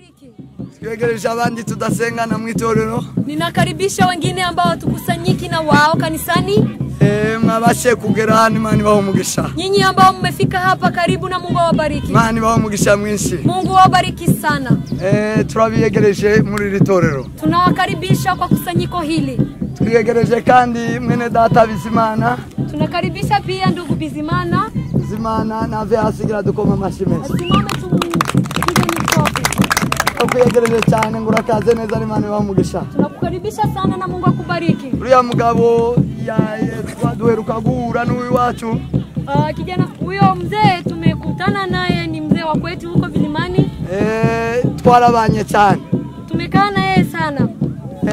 awabariki. Twegereje abandi tudasengana mu itorero. Ninakaribisha wengine ambao tukusanyiki na wao kanisani. Mwabashe kugera hano, Imana ibahe umugisha. Nyinyi ambao mmefika hapa karibu na Mungu awabariki. Imana ibahe umugisha mwinshi. Mungu awabariki sana. Turabiyegereje muri iri torero. Tunawakaribisha kwa kusanyiko hili. Twiyegereje kandi mwene data Bizimana. Tunakaribisha pia ndugu Bizimana. Bizimana nave hasigira dukoma amashyi menshi. Asimame tupige mikofi. Tukwiyegereje cyane ngo urakaze neza, Imana ibahe umugisha. Tunakukaribisha sana na Mungu akubariki. Uriya mugabo duheruka guhura n'uwiwacu. Kijana huyo mzee tumekutana naye ni mzee wa kwetu huko vilimani. Twarabanye cyane. Tumekaa naye sana.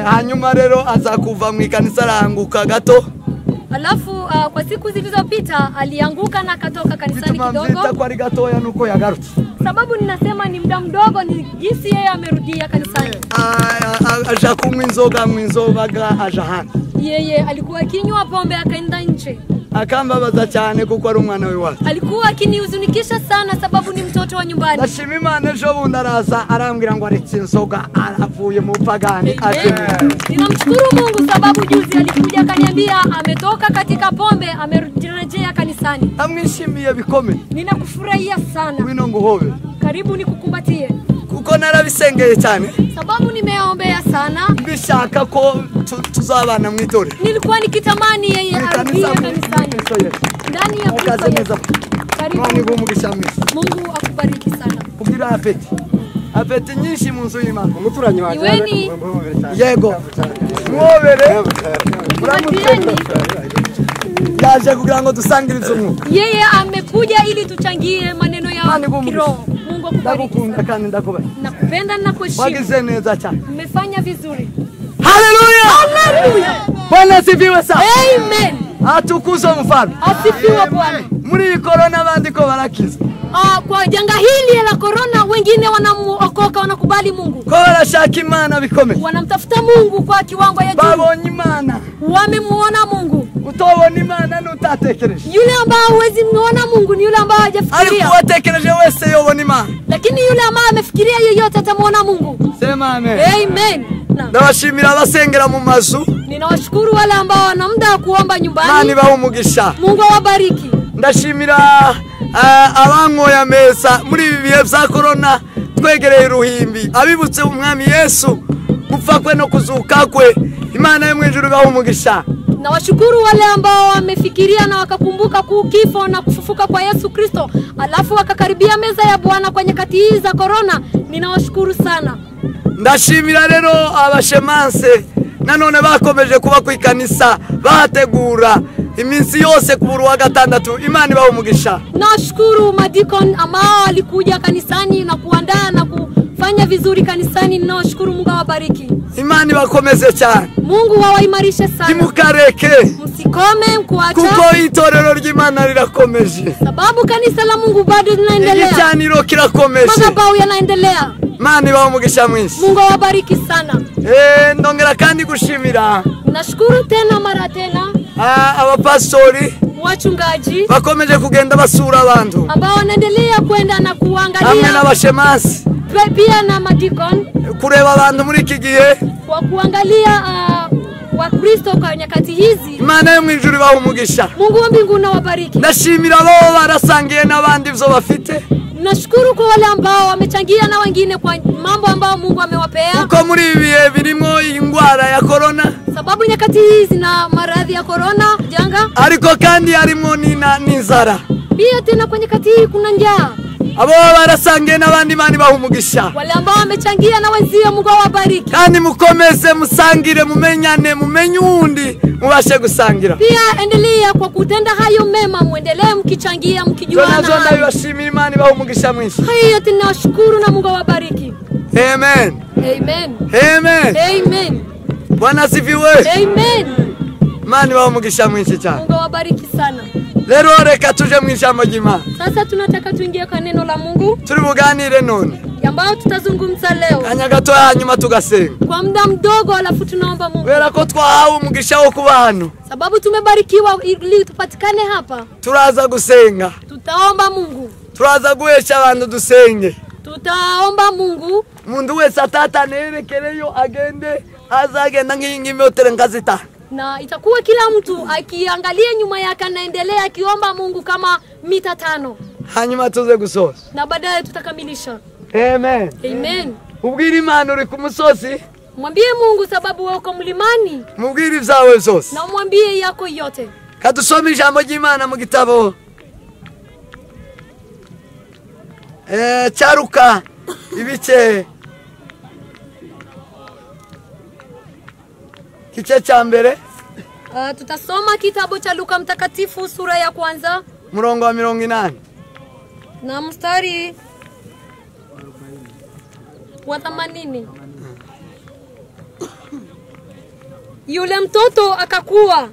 Hanyuma rero aza kuva mu ikanisa aranguka gato. Alafu kwa siku zilizopita alianguka na akatoka kanisani kidogo. Kwa ari gatoya nuko yagarutse. Sababu ninasema ni muda mdogo ni jinsi yeye amerudia kanisani. Aja kunywa inzoga, anywa inzoga aja hanze. Yeye alikuwa akinywa pombe akaenda nje. Akambabaza cyane kuko ari umwana w'iwacu. Alikuwa akinihuzunikisha sana sababu ni mtoto wa nyumbani. Ndashima Imana ejo bundi araza arambwira ngo aretse inzoga aravuye mu pagani. Ninamshukuru Mungu sababu juzi alikuja akaniambia ametoka katika pombe amerejea kanisani. Amwishimiye bikomeye. Ninakufurahia sana. Ngwino nguhobe. Karibu nikukumbatie. Kuko narabisengeye cyane. Sababu nimeombea sana. Mbishaka ko tuzabana mu itorero. Nilikuwa nikitamani yeye arudie kanisani. Ndani ya Kristo. Karibu. Mungu akubariki sana. Kugira apeti. Apeti nyinshi mu nzu y'Imana. Umuturanyi waje. Yego. Mwobere. Yaje kugira ngo dusangire umwuka. Yeye amekuja ili tuchangie maneno ya kiroho. Mungu akubariki. Ndagukunda kandi ndakubaha. Nakupenda na kuheshimu. Wagize neza cyane. Mmefanya vizuri. Haleluya! Haleluya! Bwana asifiwe sana. Amen. Atukuzwe mfalme. Asifiwe Bwana. Muri corona abandi ko barakiza. Kwa janga hili la corona wengine wanamuokoka, wanakubali Mungu. Ko barashaka Imana bikomeye. Wanamtafuta Mungu kwa kiwango ya juu. Babonye Imana. Wamemuona Mungu. Utobona Imana nutatekereje. Yule ambaye huwezi muona Mungu ni yule ambaye hajafikiria. Ariko watekereje wese yobona Imana. Lakini yule ambaye amefikiria yeyote atamuona Mungu. Sema amen. Amen. Ndabashimira abasengera mu mazu. Ninawashukuru wale ambao wana muda wa kuomba nyumbani. Imana ibahe umugisha. Mungu awabariki. Ndashimira abankoya meza muri ibi bihe bya corona twegereye uruhimbi abibutse umwami Yesu gupfa kwe no kuzuka kwe. Imana yo mu ijuru ibahe umugisha. Nawashukuru wale ambao wamefikiria na wakakumbuka kifo na kufufuka kwa Yesu Kristo, alafu wakakaribia meza ya Bwana kwa nyakati hizi za corona. Ninawashukuru sana. Ndashimira rero abashemanse nanone bakomeje kuba ku ikanisa bategura iminsi yose kuburu wa gatandatu. Imana ibahe umugisha. Nashukuru madikon ambao walikuja kanisani na kuandaa na kufanya vizuri kanisani. Ninawashukuru, Mungu awabariki. Imana ibakomeze cyane. Mungu awaimarishe sana. Ntimukareke. Msikome mkuacha. Kuko itorero ry'Imana rirakomeje. Sababu kanisa la Mungu bado linaendelea. Igicaniro kirakomeje. Madhabahu yanaendelea. Imana ibahe umugisha mwinshi. Mungu awabariki sana. Ndongera kandi gushimira. Nashukuru tena mara tena. Abapastori, wachungaji bakomeje kugenda basura abantu ambao wanaendelea kwenda na kuangalia hamwe n'abashemasi pia na madikon kureba abantu muri iki gihe kwa kuangalia Wakristo kwa nyakati hizi. Imana yo mu ijuru ibahe umugisha. Mungu wa mbinguni awabariki. Ndashimira abo barasangiye n'abandi ivyo bafite. Nashukuru kwa wale ambao wamechangia na wengine kwa mambo ambao Mungu amewapea. Kuko muri ibi bihe birimo ingwara ya corona. Sababu nyakati hizi na maradhi ya corona janga. Ariko kandi harimo n'inzara. Pia tena kwa nyakati hii kuna njaa. Abo barasangiye n'abandi Imana ibahe umugisha. Wale ambao wamechangia na wenzio Mungu awabariki. Kandi mukomeze musangire, mumenyane, mumenye undi mubashe gusangira. Pia endelea kwa kutenda hayo mema, muendelee mkichangia, mkijuana. Nazo ndabibashimira, Imana ibahe umugisha mwinshi. Hayo tunashukuru na Mungu awabariki. Amen. Amen. Amen. Amen. Bwana asifiwe. Amen. Imana ibahe umugisha mwinshi cyane. Mungu awabariki sana. Rero reka tuje mu ijambo ry'Imana. Sasa tunataka tuingie kwa neno la Mungu. Turi buganire none. Ambao tutazungumza leo. Kanya gato hanyuma tugasenga. Kwa muda mdogo alafu tunaomba Mungu. Kubera ko twahawe umugisha wo kuba hano. Sababu tumebarikiwa ili tupatikane hapa. Turaza gusenga. Tutaomba Mungu. Turaza guhesha abantu dusenge. Tutaomba Mungu. Umuntu wese atatanerekereyo agende azagenda nk'imotero ngazita. Na itakuwa kila mtu akiangalia nyuma yake anaendelea akiomba Mungu kama mita 5. Hanyuma tuze gusoza. Na baadaye tutakamilisha. Amen. Amen. Ubwira Imana uri ku musozi. Mwambie Mungu sababu wewe uko mlimani. Mubwire ibyawe byose. Na umwambie yako yote. Kadusome ijambo ry'Imana mu gitabo cya Luka ibice kice cha mbere. Tutasoma kitabu cha Luka mtakatifu sura ya kwanza murongo wa 80 na mstari wa 80. Yule mtoto akakua,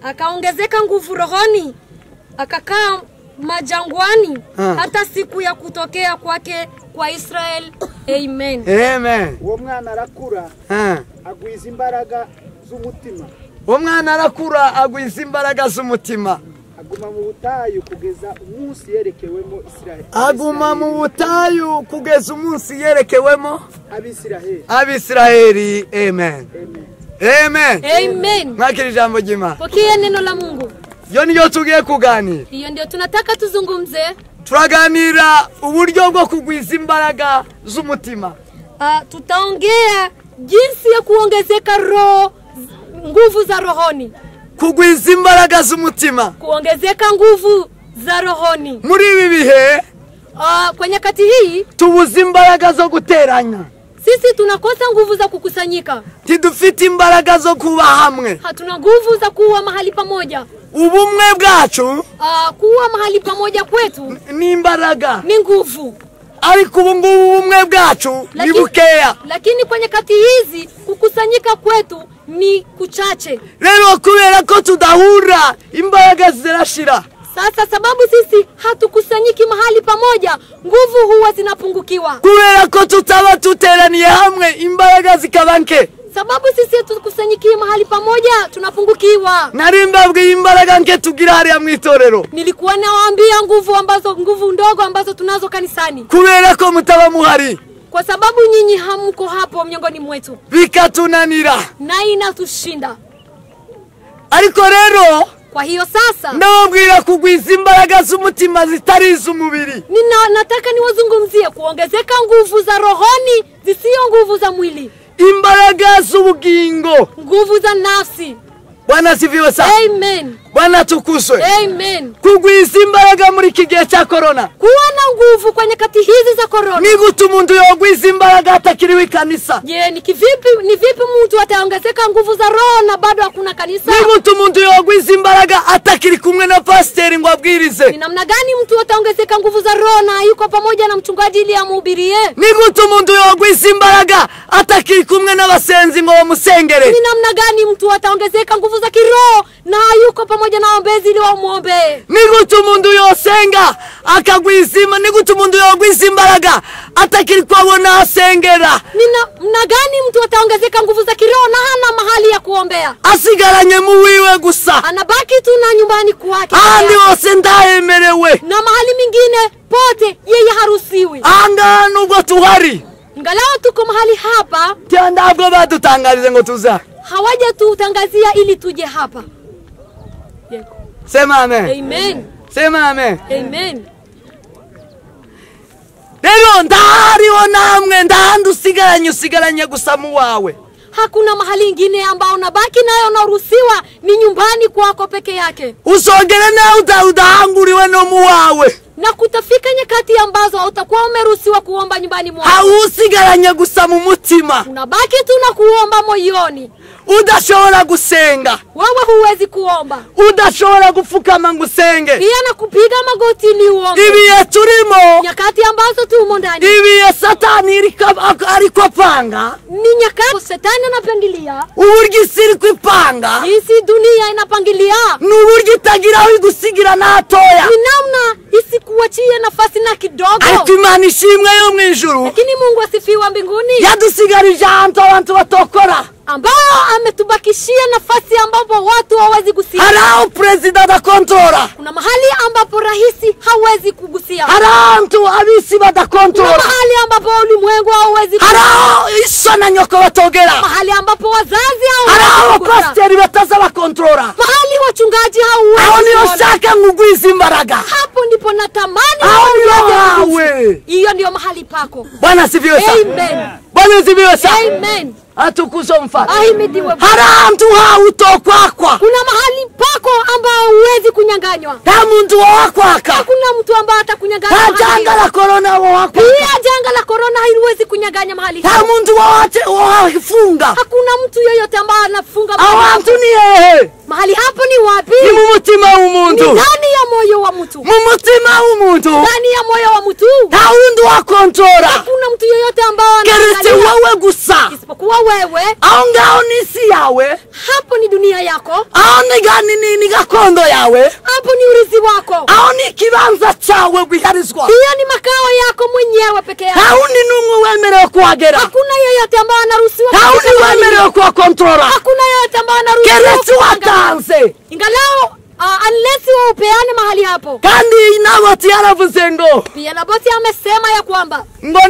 akaongezeka nguvu rohoni, akakaa majangwani hata siku ya kutokea kwake kwa Israel. Amen. Amen. Uwo mwana arakura agwiza imbaraga z'umutima. Uwo mwana arakura agwiza imbaraga z'umutima. Aguma mu butayu kugeza umunsi yerekewemo Israel. Aguma mu butayu kugeza umunsi yerekewemo Abisiraheli. Abisiraheli. Amen. Amen. Amen. Amen. Mwakiri jambo ry'Imana. Pokea neno la Mungu. Yo niyo tugiye kuganira. Hiyo ndio tunataka tuzungumze. Turaganira uburyo bwo kugwiza imbaraga z'umutima. Tutaongea jinsi ya kuongezeka roho, nguvu za rohoni. Kugwiza imbaraga z'umutima. Kuongezeka nguvu za rohoni. Muri ibi bihe kwa nyakati hii tubuze imbaraga zo guteranya. Sisi tunakosa nguvu za kukusanyika. Tidufite imbaraga zo kuba hamwe. Hatuna nguvu za kuwa mahali pamoja. Ubumwe bwacu kuwa mahali pamoja kwetu ni imbaraga, ni nguvu. Ariko ubu ngubu ubumwe bwacu ni bukeya. Lakini kwa nyakati hizi kukusanyika kwetu ni kuchache. Rero kubera ko tudahura imbaraga zirashira. Sasa sababu sisi hatukusanyiki mahali pamoja, nguvu huwa zinapungukiwa. Kubera ko tutaba tuteraniye hamwe imbaraga zikaba nke. Sababu sisi hatukusanyiki mahali pamoja tunapungukiwa. Nari mbabwiye imbaraga nke tugira hariya mu itorero. Nilikuwa nawaambia nguvu ndogo ambazo tunazo kanisani. Kubera ko mutaba muhari. Kwa sababu nyinyi hamko hapo miongoni mwetu. Bikatunanira. Na inatushinda. Ariko rero kwa hiyo sasa ndababwira kugwiza imbaraga z'umutima zitari iz'umubiri. Nataka niwazungumzie kuongezeka nguvu za rohoni zisiyo nguvu za mwili. Imbaraga z'ubugingo, nguvu za nafsi. Bwana asifiwe sana. Amen. Bwana atukuzwe. Amen. Kugwiza imbaraga muri iki gihe cya corona. Kuwa na nguvu kwa nyakati hizi za corona. Ni gute umuntu yogwiza imbaraga atakiriwe ikanisa? Je, ni kivipi, ni vipi mtu ataongezeka nguvu za roho na bado hakuna kanisa? Ni gute umuntu yogwiza imbaraga atakiri kumwe na pasiteri ngo abwirize? Ni namna gani mtu ataongezeka nguvu za roho na yuko pamoja na mchungaji ili amhubirie? Ni gute umuntu yogwiza imbaraga atakiri kumwe n'abasenzi ngo bamusengere? Ni namna gani mtu ataongezeka nguvu za kiroho na yuko pamoja na waombezi ili wamuombe? Ni gute umuntu yosenga akagwizima? Ni gute umuntu yogwiza imbaraga atakiri kwabona asengera? Ni namna gani mtu ataongezeka nguvu za kiroho na hana mahali ya kuombea? Asigaranye muwiwe gusa, anabaki tu na nyumbani kwake. Ahandi hose ndahemerewe, na mahali mingine pote yeye haruhusiwi. Anga nubwo tuhari, ingalao tuko mahali hapa, ntabwo badutangarize ngo tuza, hawajatutangazia ili tuje hapa. Yego. Sema amen. Amen. Sema amen. Amen. Rero ndahariho namwe, ndahandi usigaranye, usigaranye gusa mu wawe. Hakuna mahali ingine ambao unabaki nayo unaruhusiwa, ni nyumbani kwako peke yake. Usongere nawe udahanguriwe no mu wawe. Na kutafika nyakati ambazo hautakuwa umeruhusiwa kuomba nyumbani mwako. Hausigaranye gusa mu mutima. Unabaki tu na kuomba moyoni. Udashobora gusenga. Wewe huwezi kuomba. Udashobora gupfukama ngo usenge. Pia na kupiga magoti ili uombe. Ibihe turimo, nyakati ambazo tumo ndani, ibihe Satani ariko apanga, ni nyakati Satani anapangilia. Uburyo isi iri kwipanga, jinsi dunia inapangilia, ni uburyo itagira aho igusigira na hatoya, ni namna isikuachie nafasi na kidogo. Ariko Imana ishimwe yo mu ijuru, lakini Mungu asifiwe mbinguni, yadusigarije ahantu abantu batokora. Ambao ametubakishia nafasi ambapo watu hawawezi gusia. Hari aho perezida adakontora. Kuna mahali ambapo rahisi hawezi kugusia. Hari ahantu ab'isi badakontora. Kuna mahali ambapo ulimwengu hauwezi. Hari aho iso na nyoko batogera. Mahali ambapo wazazi hawawezi. Hari aho abapasiteri bataza bakontora. Mahali wachungaji hauwezi. Aho niho nshaka ngugwize imbaraga. Hapo ndipo natamani. Aho niho hawe. Hiyo ndio mahali pako. Bwana asifiwe sana. Amen. Bwana asifiwe sana. Amen. Atukuzwe mfalme. Ahimidiwe. Hari ahantu hawe utokwakwa. Kuna mahali pako ambao huwezi kunyang'anywa. Nta muntu wowakwaka. Hakuna mtu ambaye atakunyang'anya. Nta janga la corona wowakwaka. Pia janga la corona haiwezi kunyang'anya mahali. Nta muntu wowafunga. Hakuna mtu yeyote ambaye anafunga mahali. Ahantu ni hehe? Mahali hapo ni wapi? Ni mu mutima w'umuntu. Ni ndani ya moyo wa mtu. Mu mutima w'umuntu. Ndani ya moyo wa mtu. Nta wundi wakontora. Hakuna mtu yeyote ambaye anaangalia. Keretse wewe gusa. Isipokuwa wewe. Aho ngaho ni isi yawe. Hapo ni dunia yako. Aho ni gakondo yawe. Hapo ni urithi wako. Aho ni ikibanza cyawe gwiharizwa. Hiyo ni makao yako mwenyewe peke yako. Nta wundi n'umwe wemerewe kuhagera. Hakuna yeyote ambaye anaruhusiwa. Nta wundi wemerewe kuhakontora. Hakuna yeyote ambaye anaruhusiwa. Keretse watanze. Ingalao unless upeane mahali hapo. Kandi Naboti yaravuze ngo. Pia Naboti amesema ya kwamba ngo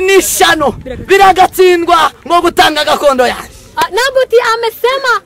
ni shano biragatsindwa ngo gutanga gakondo yanjye. Naboti amesema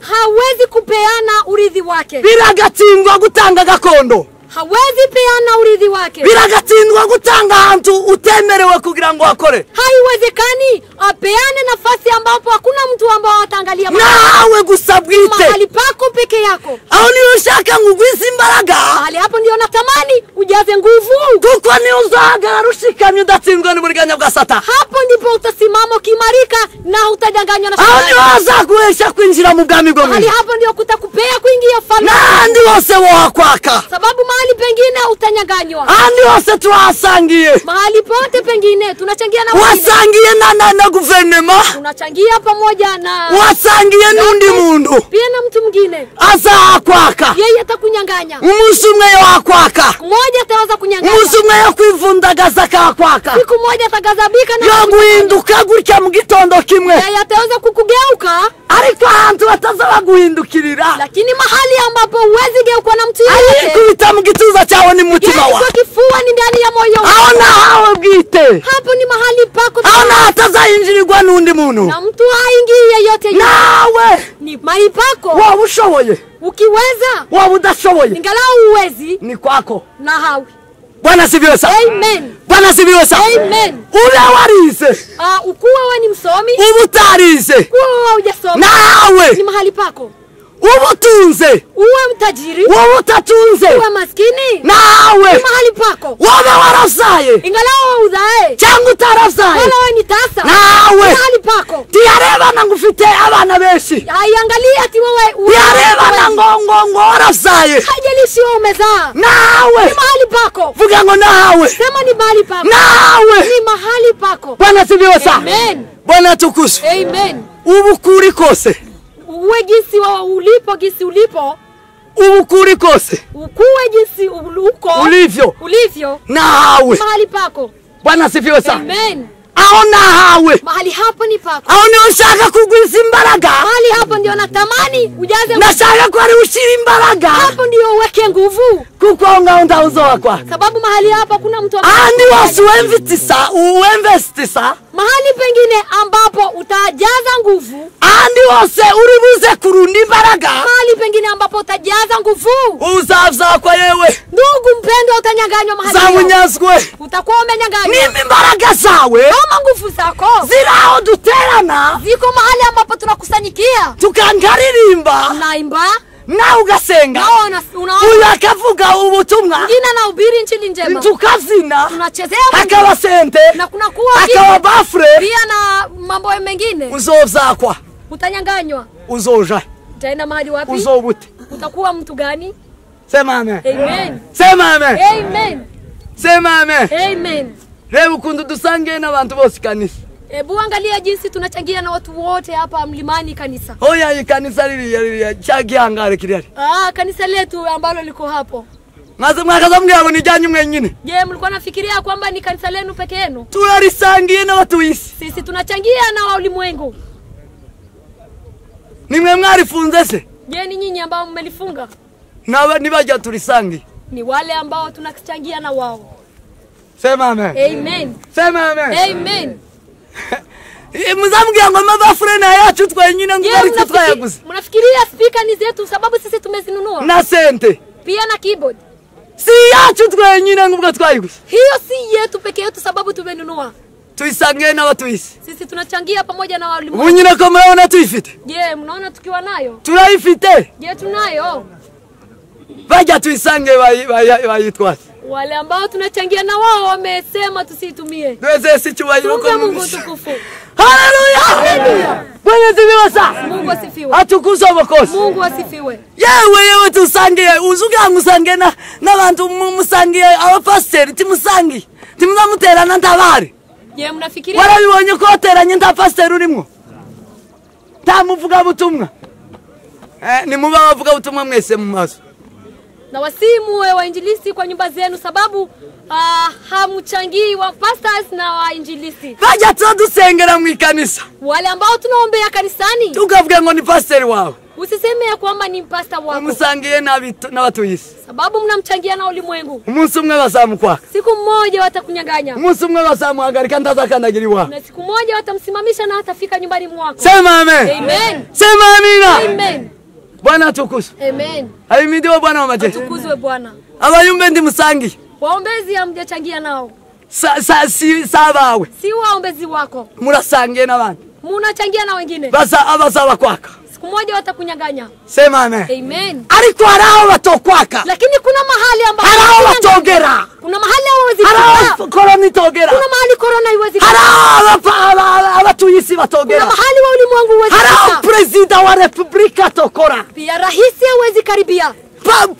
hawezi kupeana urithi wake. Biragatsindwa gutanga gakondo. Hawezi peana urithi wake. Biragatsindwa gutanga ahantu utemerewe kugira ngo akore. Haiwezekani apeane nafasi ambapo hakuna mtu ambao ataangalia. Nawe gusa bwite. Mahali pako peke yako. Aho niho ushaka ngugwize imbaraga. Mahali hapo ndio natamani ujaze nguvu. Kuko niho uzahagarara ushikamye udatsindwa n'uburiganya bwa Satani. Hapo ndipo utasimama ukiimarika na utadanganywa na Shetani. Aho niho azaguhesha kwinjira mu bwami bwo mu Mahali hapo ndio kutakupea kuingia falme. N'ahandi hose wohakwaka. Sababu mahali pengine utanyang'anywa. Ahandi hose turahasangiye. Mahali pote pengine tunachangia na wengine. Wasangiye na guverinoma. Tunachangia pamoja na wasangiye n'undi muntu. Pia na mtu mwingine. Azakwaka. Yeye atakunyang'anya. Umunsi umwe yakwaka. Mmoja ataweza kunyang'anya. Umunsi umwe yakwivundagaza akakwaka. Siku moja atagazabika na yoguhinduka gutya mu gitondo kimwe. Yeye ataweza kukugeuka. Ariko ahantu bataza baguhindukirira. Lakini mahali ambapo huwezi geukwa na mtu yeyote. Arikubita mu gituza cyawe ni mutima wawe. Kwa kifua ni ndani ya moyo wako. Aho nahawe bwite. Hapo ni mahali pako. Aho hatazainjirirwa n'undi muntu. Na mtu haingii yeyote. Nawe ni mahali pako. Waba ushoboye. Ukiweza. Waba udashoboye. Ingalau uwezi. Ni kwako. Na hawi. Bwana asifiwe sana. Amen. Bwana asifiwe sana. Amen. Ube warize. Ukuwe wewe ni msomi. Uba utarize. Ukuwe wewe hujasoma. Nawe ni mahali pako. Uba utunze. Uwe mtajiri. Uba utatunze. Uwe maskini. Nawe ni mahali pako. Wabe warazaye. Ingalau uzae. Cyangwa utarazaye. Wala wewe ni tasa. Nawe ni mahali pako. Tiyarebana ngo ufite abana benshi. Haiangalii ati wewe tiyarebana ngo warazaye. Haijalishi wewe umezaa. Nawe ni mahali pako. Vuga ngo nawe. Sema ni mahali pako. Nawe ni mahali pako. Bwana asifiwe sana. Amen. Bwana atukuzwe. Amen. Ubu kuri kose. Uwe jinsi wewe ulipo, jinsi ulipo. Ubu kose. Ukuwe jinsi uko. Ulivyo. Ulivyo. Nawe mahali pako. Bwana asifiwe sana. Amen. Aho nahawe. Mahali hapo ni pako. Aho niho nshaka kugwiza imbaraga. Mahali hapo ndio natamani ujaze. Nashaka ko ari ushira imbaraga. Hapo ndio uweke nguvu. Kuko aho ngaho ndawuzokwa. Sababu mahali hapo kuna mtu ahandi wose uemvitisa, uemvestisa. Mahali pengine ambapo utajaza nguvu. Ahandi wose uribuze kurunda imbaraga. Mahali pengine ambapo utajaza nguvu. Uzavzakwa yewe. Ndugu mpendwa, utanyang'anywa mahali hapo. Zabunyazwe. Utakuwa umenyang'anywa. Nimba imbaraga zawe. Kama nguvu zako ziraho duterana. Ziko mahali ambapo tunakusanyikia. Tukangaririmba. Tunaimba. Nawe ugasenga. Uyu akavuga ubutumwa. Mwingine anahubiri injili njema. Tukazina. Tunachezea. Hakaba sente. Na kuna kuwa hakaba bafre. Pia na mambo mengine. Uzovzakwa. Utanyang'anywa. Uzoja. Utaenda mahali wapi? Uzobute. Utakuwa mtu gani? Sema amen. Amen. Sema amen. Amen. Sema amen. Amen. Reba ukuntu dusangiye n'abantu bose kanisa. Ebu angalia jinsi tunachangia na watu wote hapa mlimani kanisa. Oya hii kanisa lili cyagihangare kiri. Kanisa letu ambalo liko hapo. Maze mwakaza mbwira ngo nijanye mwenyine. Je, mlikuwa nafikiria kwamba ni kanisa lenu peke yenu? Turarisangiye n'abatu isi. Sisi tunachangia na ulimwengu. Nimwe mwarifunze se? Je, ni nyinyi ambao mmelifunga? Na nibaja tulisangi. Ni wale ambao tunachangia na wao. Sema amen. Amen. Sema amen. Amen. Muzambwira ngo mabafure na yacu twenyine ngo ari twayaguze. Mnafikiria speaker ni zetu sababu sisi tumezinunua? Na sente. Pia na keyboard. Si yacu twenyine ngo twayiguze. Hiyo si yetu peke yetu sababu tumenunua. Tuisange na watu isi. Sisi tunachangia pamoja na walimu. Ubunyine ko murabona tuyifite? Je, mnaona tukiwa nayo? Turayifite. Je, tunayo? Bajya tuisange bayitwaze. Wale ambao tunachangia na wao wamesema tusiitumie. Tuweze si cyubahiro kwa Mungu tukufu. Haleluya! Bwana asifiwe sana. Mungu asifiwe. Atukuzwe Mwokozi. Mungu asifiwe. Yewe yewe tusangiye uzugira musange na n'abantu musangiye abapasiteri timusangiye. Timuzamuterana ntabare. Je, mnafikiria warabibonye ko wateranye nta pasiteri urimo? Nta muvuga butumwa. Ni muba bavuga butumwa mwese mu maso. Na wasimuwe wainjilisti kwa nyumba zenu sababu hamuchangii wa pastors na wainjilisti. Bajya tudusengera mu ikanisa. Wale ambao tunaombea kanisani. Tukavuga ngo ni pastor wao. Usiseme ya kwamba ni pastor wako. Umusangiye na watu isi. Sababu mnamchangia na ulimwengu. Umunsi umwe bazamukwaka. Siku moja watakunyang'anya. Umunsi umwe bazamuhagarika ntazakandagira iwawe. Na siku moja watamsimamisha na hatafika nyumbani mwako. Sema amen. Amen. Sema amina. Amen. Bwana atukuzwe. Amen. Ahimidiwe Bwana wa majeshi. Atukuzwe Bwana. Abayumbe ndi musangi. Waombezi hamjachangia nao. Sabawe. Si waombezi wako. Murasangiye n'abandi. Munachangia na wengine. Basa abazaba kwaka. Siku moja watakunyang'anya. Sema amen. Amen. Ariko haraho batokwaka. Lakini kuna mahali ambapo haraho batogera. Kuna mahali hawawezi. Haraho corona itogera. Kuna mahali corona haiwezi. Haraho abatuye batogera. Kuna mahali wa ulimwengu huwezi. Haraho president wa republika tokora. Pia rahisi hawezi karibia.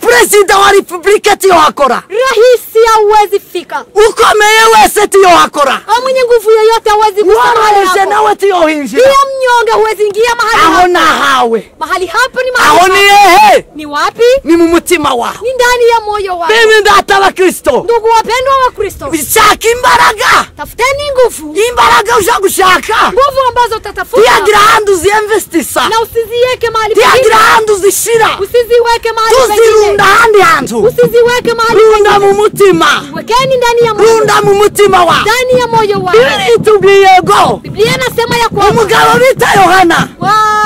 President wa republika tiyohakora. Rahisi hawezi fika. Ukomeye wese tiyohakora. Mwenye nguvu yoyote hawezi kusimama hapo. Nawe tiyohinjira. Pia mnyonge huwezi ingia mahali hapo. Aho nahawe. Mahali hapo ni mahali. Aho ni ehe. Ni wapi? Ni mu mutima wawe. Ni ndani ya moyo wako. Mimi ndataba Kristo. Ndugu wapendwa wa Kristo. Bishaka imbaraga. Tafuteni nguvu. Imbaraga uja gushaka. Nguvu ambazo utatafuta. Tiyagira ahantu uziinvestisa. Na usiziweke mahali pengine. Tiyagira ahantu uzishira. Usiziweke mahali pengine. Tuzirunda ahandi hantu. Usiziweke mahali pengine. Runda mu mutima. Wekeni ndani ya moyo. Runda mu mutima wawe. Ndani ya moyo wako. Biblia itubwiye ngo. Biblia inasema ya kwamba umugabo bita Yohana.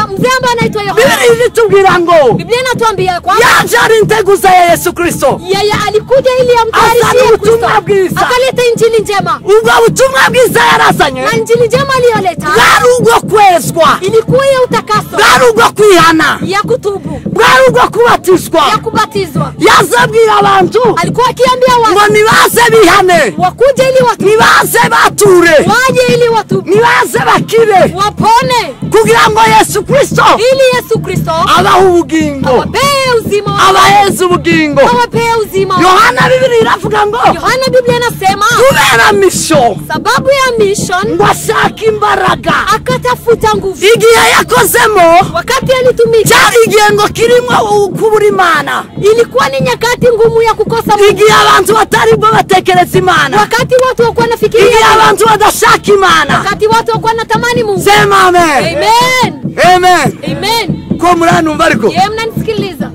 Mzee ambaye anaitwa Yohana. Biblia itubwira ngo. Biblia inatuambia kwamba yaje ari integuza ya Yesu Kristo. Yeye alikuja ili amtayarishie Kristo. Akaleta injili njema. Ubwo butumwa bwiza yarazanye. Na injili njema aliyoleta. Bwari ubwo kwezwa. Ilikuwa ya utakaso. Bwari ubwo kwihana. Ya kutubu. Bwari ubwo kubatizwa. Ya kubatizwa. Yazabwira abantu. Alikuwa akiambia watu. Ngo nibaze bihane. Wakuje ili watubu. Nibaze bature. Waje ili watubu. Nibaze bakire. Wapone. Kugira ngo Yesu Kristo. Ili Yesu Kristo abahe ubugingo. Awapee uzima. Abaheze ubugingo. Awapee uzima. Yohana Biblia iravuga ngo. Yohana Biblia inasema kubera mission. Sababu ya mission ngo ashaka imbaraga. Akatafuta nguvu. Igihe yakozemo wakati alitumika. Cyari igihe ngo kirimo kubura Imana. Ilikuwa ni nyakati ngumu ya kukosa Mungu. Igihe abantu batari bo batekereza Imana. Wakati watu hawakuwa wanafikiria. Igihe abantu badashaka Imana. Wakati watu hawakuwa wanatamani Mungu. Sema amen. Amen. Amen. Amen. Ko muranumva ariko? Yeye mnanisikiliza.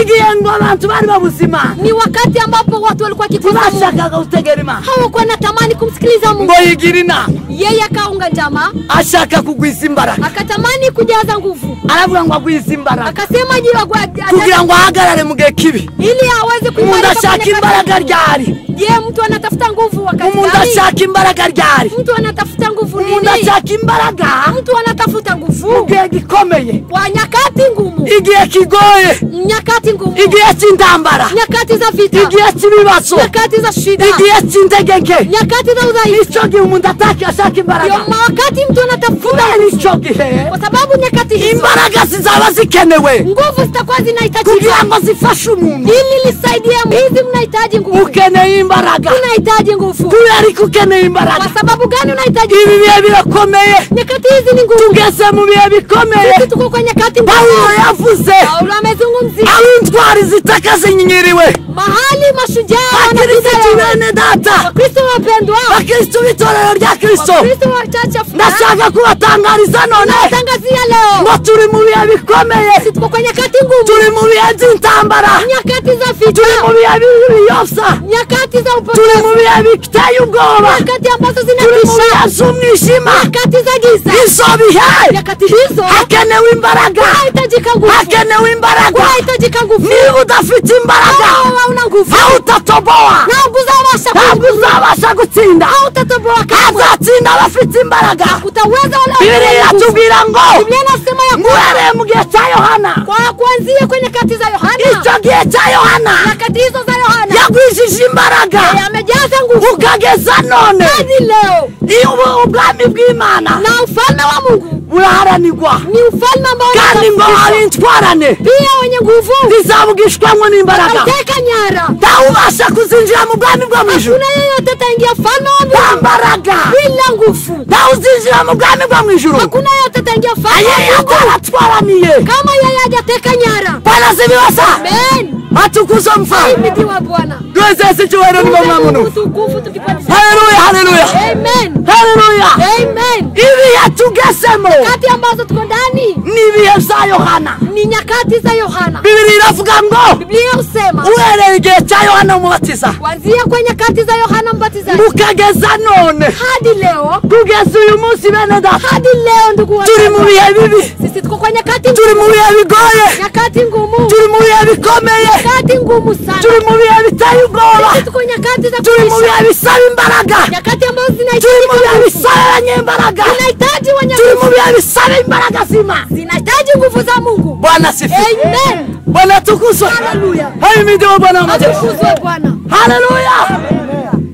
Igihe ngo abantu bari babuzima. Ni wakati ambapo watu walikuwa wakikosa Mungu. Bashakaga gutegera Imana. Hawakuwa wanatamani kumsikiliza Mungu. Ngo yigira inama. Yeye akaunga njama. Ashaka kugwiza imbaraga. Akatamani kujaza nguvu. Aravuga ngo agwize imbaraga. Akasema jiwa kugira ngo ahagarare mu gihe kibi. Ili aweze kuimarika. Umuntu ashaka imbaraga ryari? Je, mtu anatafuta nguvu wakati gani? Umuntu ashaka imbaraga ryari? Mtu anatafuta nguvu nini? Umuntu ashaka imbaraga. Mtu anatafuta nguvu. Mu gihe gikomeye. Kwa nyakati ngumu. Igihe kigoye. Nyakati ngumu. Igihe cy'intambara. Nyakati za vita. Igihe cy'ibibazo. Nyakati za shida. Igihe cy'intege nke. Nyakati za udhaifu. Icyo gihe umuntu ashaka imbaraga. Ndio wakati mtu anatafuta icyo gihe. Kwa sababu nyakati hizo imbaraga zizaba zikenewe. Nguvu zitakuwa zinahitajika. Kugira ngo zifashe umuntu. Ili lisaidie hizi mnahitaji nguvu. Ukeneye imbaraga. Unahitaji nguvu. Kubera ukeneye imbaraga. Kwa sababu gani unahitaji? Ibi bihe birakomeye. Nyakati hizi ni ngumu. Tugeze mu bihe bikomeye. Sisi tuko kwa nyakati ngumu. Paulo yavuze. Paulo amezungumzia. Aho intwari zitaka zinyiriwe. Mahali mashujaa Bakristo bene data, Wakristo wapendwa, Bakristo b'itorero rya Kristo, Wakristo wa Church of ndashaka kubatangariza none, tangazia leo ngo turi mu bihe bikomeye, tuko kwa nyakati ngumu, turi mu bihe by'intambara, nyakati za vita, turi mu bihe b'ibiyosa, nyakati za upotevu, turi mu bihe biteye ubwoba, nyakati ambazo turi mu zinatisha, bihe by'umwijima, nyakati za giza. Izo bihe nyakati hizo hakenewe imbaraga, kunahitajika nguvu, hakenewe imbaraga. Kunahitajika nguvu. Niba udafite imbaraga hauna nguvu, hautatoboa, ntabwo uzabasha, ntabwo uzabasha gutsinda, hautatoboa kamwe. Hazatsinda abafite imbaraga. Utaweza wale Bibiliya iratubwira ngo Biblia inasema ya ngo uhereye mu gihe cya Yohana, kwa kuanzia kwenye nyakati za Yohana, icyo gihe cya Yohana, nyakati hizo za Yohana yagwijije imbaraga yamejaza nguvu ukageza none. Hadi leo. Iyo ubwami bw'Imana na ufalme wa Mungu buraharanirwa, ni ufalme ambao kandi ngo abintwarane pia wenye nguvu zizabugishwamo n'imbaraga. Wateka nyara, ntawubasha kuzinjira mu bwami bwo mu ijuru hakuna yeyote ataingia ufalme wa nta Mungu mbaraga, bila nguvu. ntawuzinjira mu bwami bwo mu ijuru hakuna yeyote ataingia ufalme wa yeye Mungu ataratwaraniye kama yeye hajateka nyara. Bwana asifiwe sana. Amen. Atukuzwe mfalme. Ahimidiwe Bwana. Tuweze icyubahiro niba mwamunu. Utukufu tukipandisha. Haleluya, haleluya. Amen. Haleluya. Amen. Ibihe tugezemo nyakati ambazo tuko ndani ni ibihe bya Yohana, ni nyakati za Yohana. Bibiliya iravuga ngo Biblia husema uhereye igihe cya Yohana umubatiza kuanzia kwa nyakati za Yohana Mbatizaji ukageza none, hadi leo, kugeza uyu munsi bene data, hadi leo ndugu wangu, turi mu bihe bibi, sisi tuko kwa nyakati, turi mu bihe bigoye, nyakati ngumu, turi mu bihe bikomeye, nyakati ngumu sana, turi mu bihe biteye ubwoba, sisi tuko nyakati za turi mu kutisha, bihe bisaba imbaraga, nyakati ambazo turi zinahitaji mu bihe bisaba abanyembaraga, zinahitaji wenye turi mu nguvu, bihe bisaba imbaraga zima, zinahitaji nguvu za Mungu. Bwana asifiwe. Amen. Bwana atukuzwe. Haleluya. Ahimidiwe Bwana wa majeshi. Atukuzwe Bwana. Haleluya.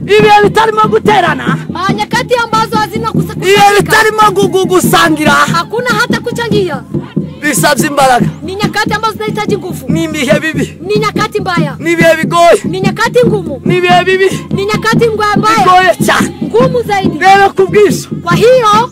Ibihe bitarimo guterana, nyakati ambazo hazina ibihe kukusanyika, bitarimo gusangira, hakuna hata kuchangia, bisabye imbaraga. Ni nyakati ambazo zinahitaji nguvu. Ni ibihe bibi, ni nyakati mbaya, ni ibihe bigoye, ni nyakati ngumu, ni ibihe bibi, ni nyakati mbaya, bigoye cyane, ngumu zaidi. Rero kubwisho, kwa hiyo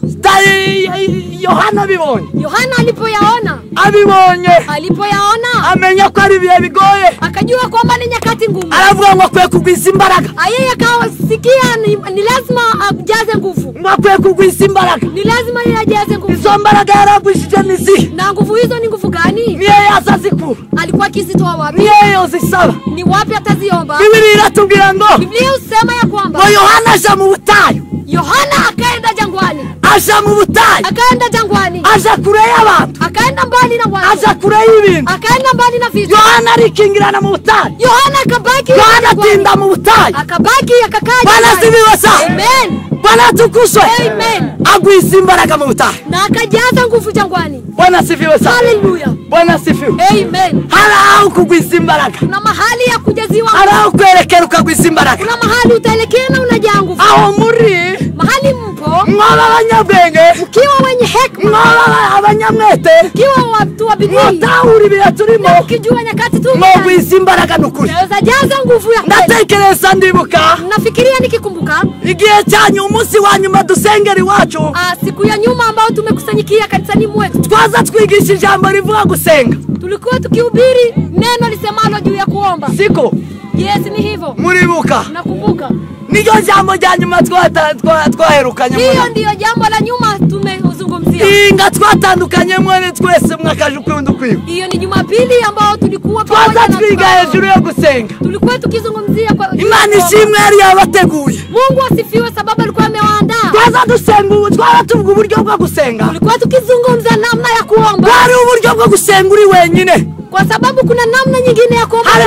Yohana abibonye, Yohana alipoyaona, abibonye, alipoyaona amenya ko ari ibihe bigoye, akajua kwamba ni nyakati ngumu, aravuga ngo akwiye kugwiza imbaraga. Yeye akasikia ni lazima ajaze nguvu, ngo akwiye kugwiza imbaraga, ni lazima yeye ajaze nguvu. Izo mbaraga yaragwishije ni zihe? Na nguvu hizo ni nguvu gani? Niye yazazikura? Alikuwa akizitoa wapi? Niye yozisaba? Ni wapi ataziomba? Bibiliya iratubwira ngo, Biblia husema ya kwamba ngo Yohana aja mu butayu, Yohana akaenda jangwani, aja mu butayu, akaenda jangwani, aja kure y'abantu, akaenda mbali na watu, aja kure y'ibintu, akaenda mbali na vitu. Yohana arikingirana mu butayu, Yohana akabaki, Yohana atinda mu butayu, akabaki akakaa. Bwana asifiwe sana. Amen. Bwana atukuzwe. Amen. Agwiza imbaraga mu butayu na akajaza nguvu jangwani. Bwana asifiwe sana. Haleluya. Bwana asifiwe. Amen. Hari aho kugwiza imbaraga, kuna mahali ya kujaziwa, hari aho kwerekera ukagwiza imbaraga, kuna mahali utaelekea na unajaa nguvu. Aho muri mahali mpo, mwaba abanyabwenge, mkiwa wenye hekima, mwaba abanyamwete, mkiwa watu wa bidii, mwotahura ibihe turimo, mkijua nyakati tu, mwogwiza imbaraga n'ukuri, naweza jaza nguvu ya kweli. Ndatekereza ndibuka, nafikiria nikikumbuka igihe cyanyu umunsi wa nyuma dusengera iwacu, siku ya nyuma ambao tumekusanyikia kanisani mwetu, twaza twigisha ijambo rivuga gusenga, tulikuwa tukihubiri neno lisemalo juu ya kuomba. Siko? Yes, ni hivyo. Muribuka? Nakumbuka. Niryo jambo rya nyuma twaherukanye. Hiyo ndiyo jambo la nyuma tumezungumzia. Inga twatandukanye mwene twese mwakaje ukundi kwiwe. Hiyo ni Jumapili ambao tulikuwa pamoja na twiga hejuru yo gusenga. Tulikuwa tukizungumzia kwa Imana ishimwe yari yabateguye. Mungu asifiwe sababu alikuwa amewaandaa. Twaza dusenga ubu twara tuvuga uburyo bwo gusenga. Tulikuwa tukizungumza namna ya kuomba. Bari uburyo bwo gusenga uri wenyine. Kwa sababu kuna namna nyingine ya kuomba. Hari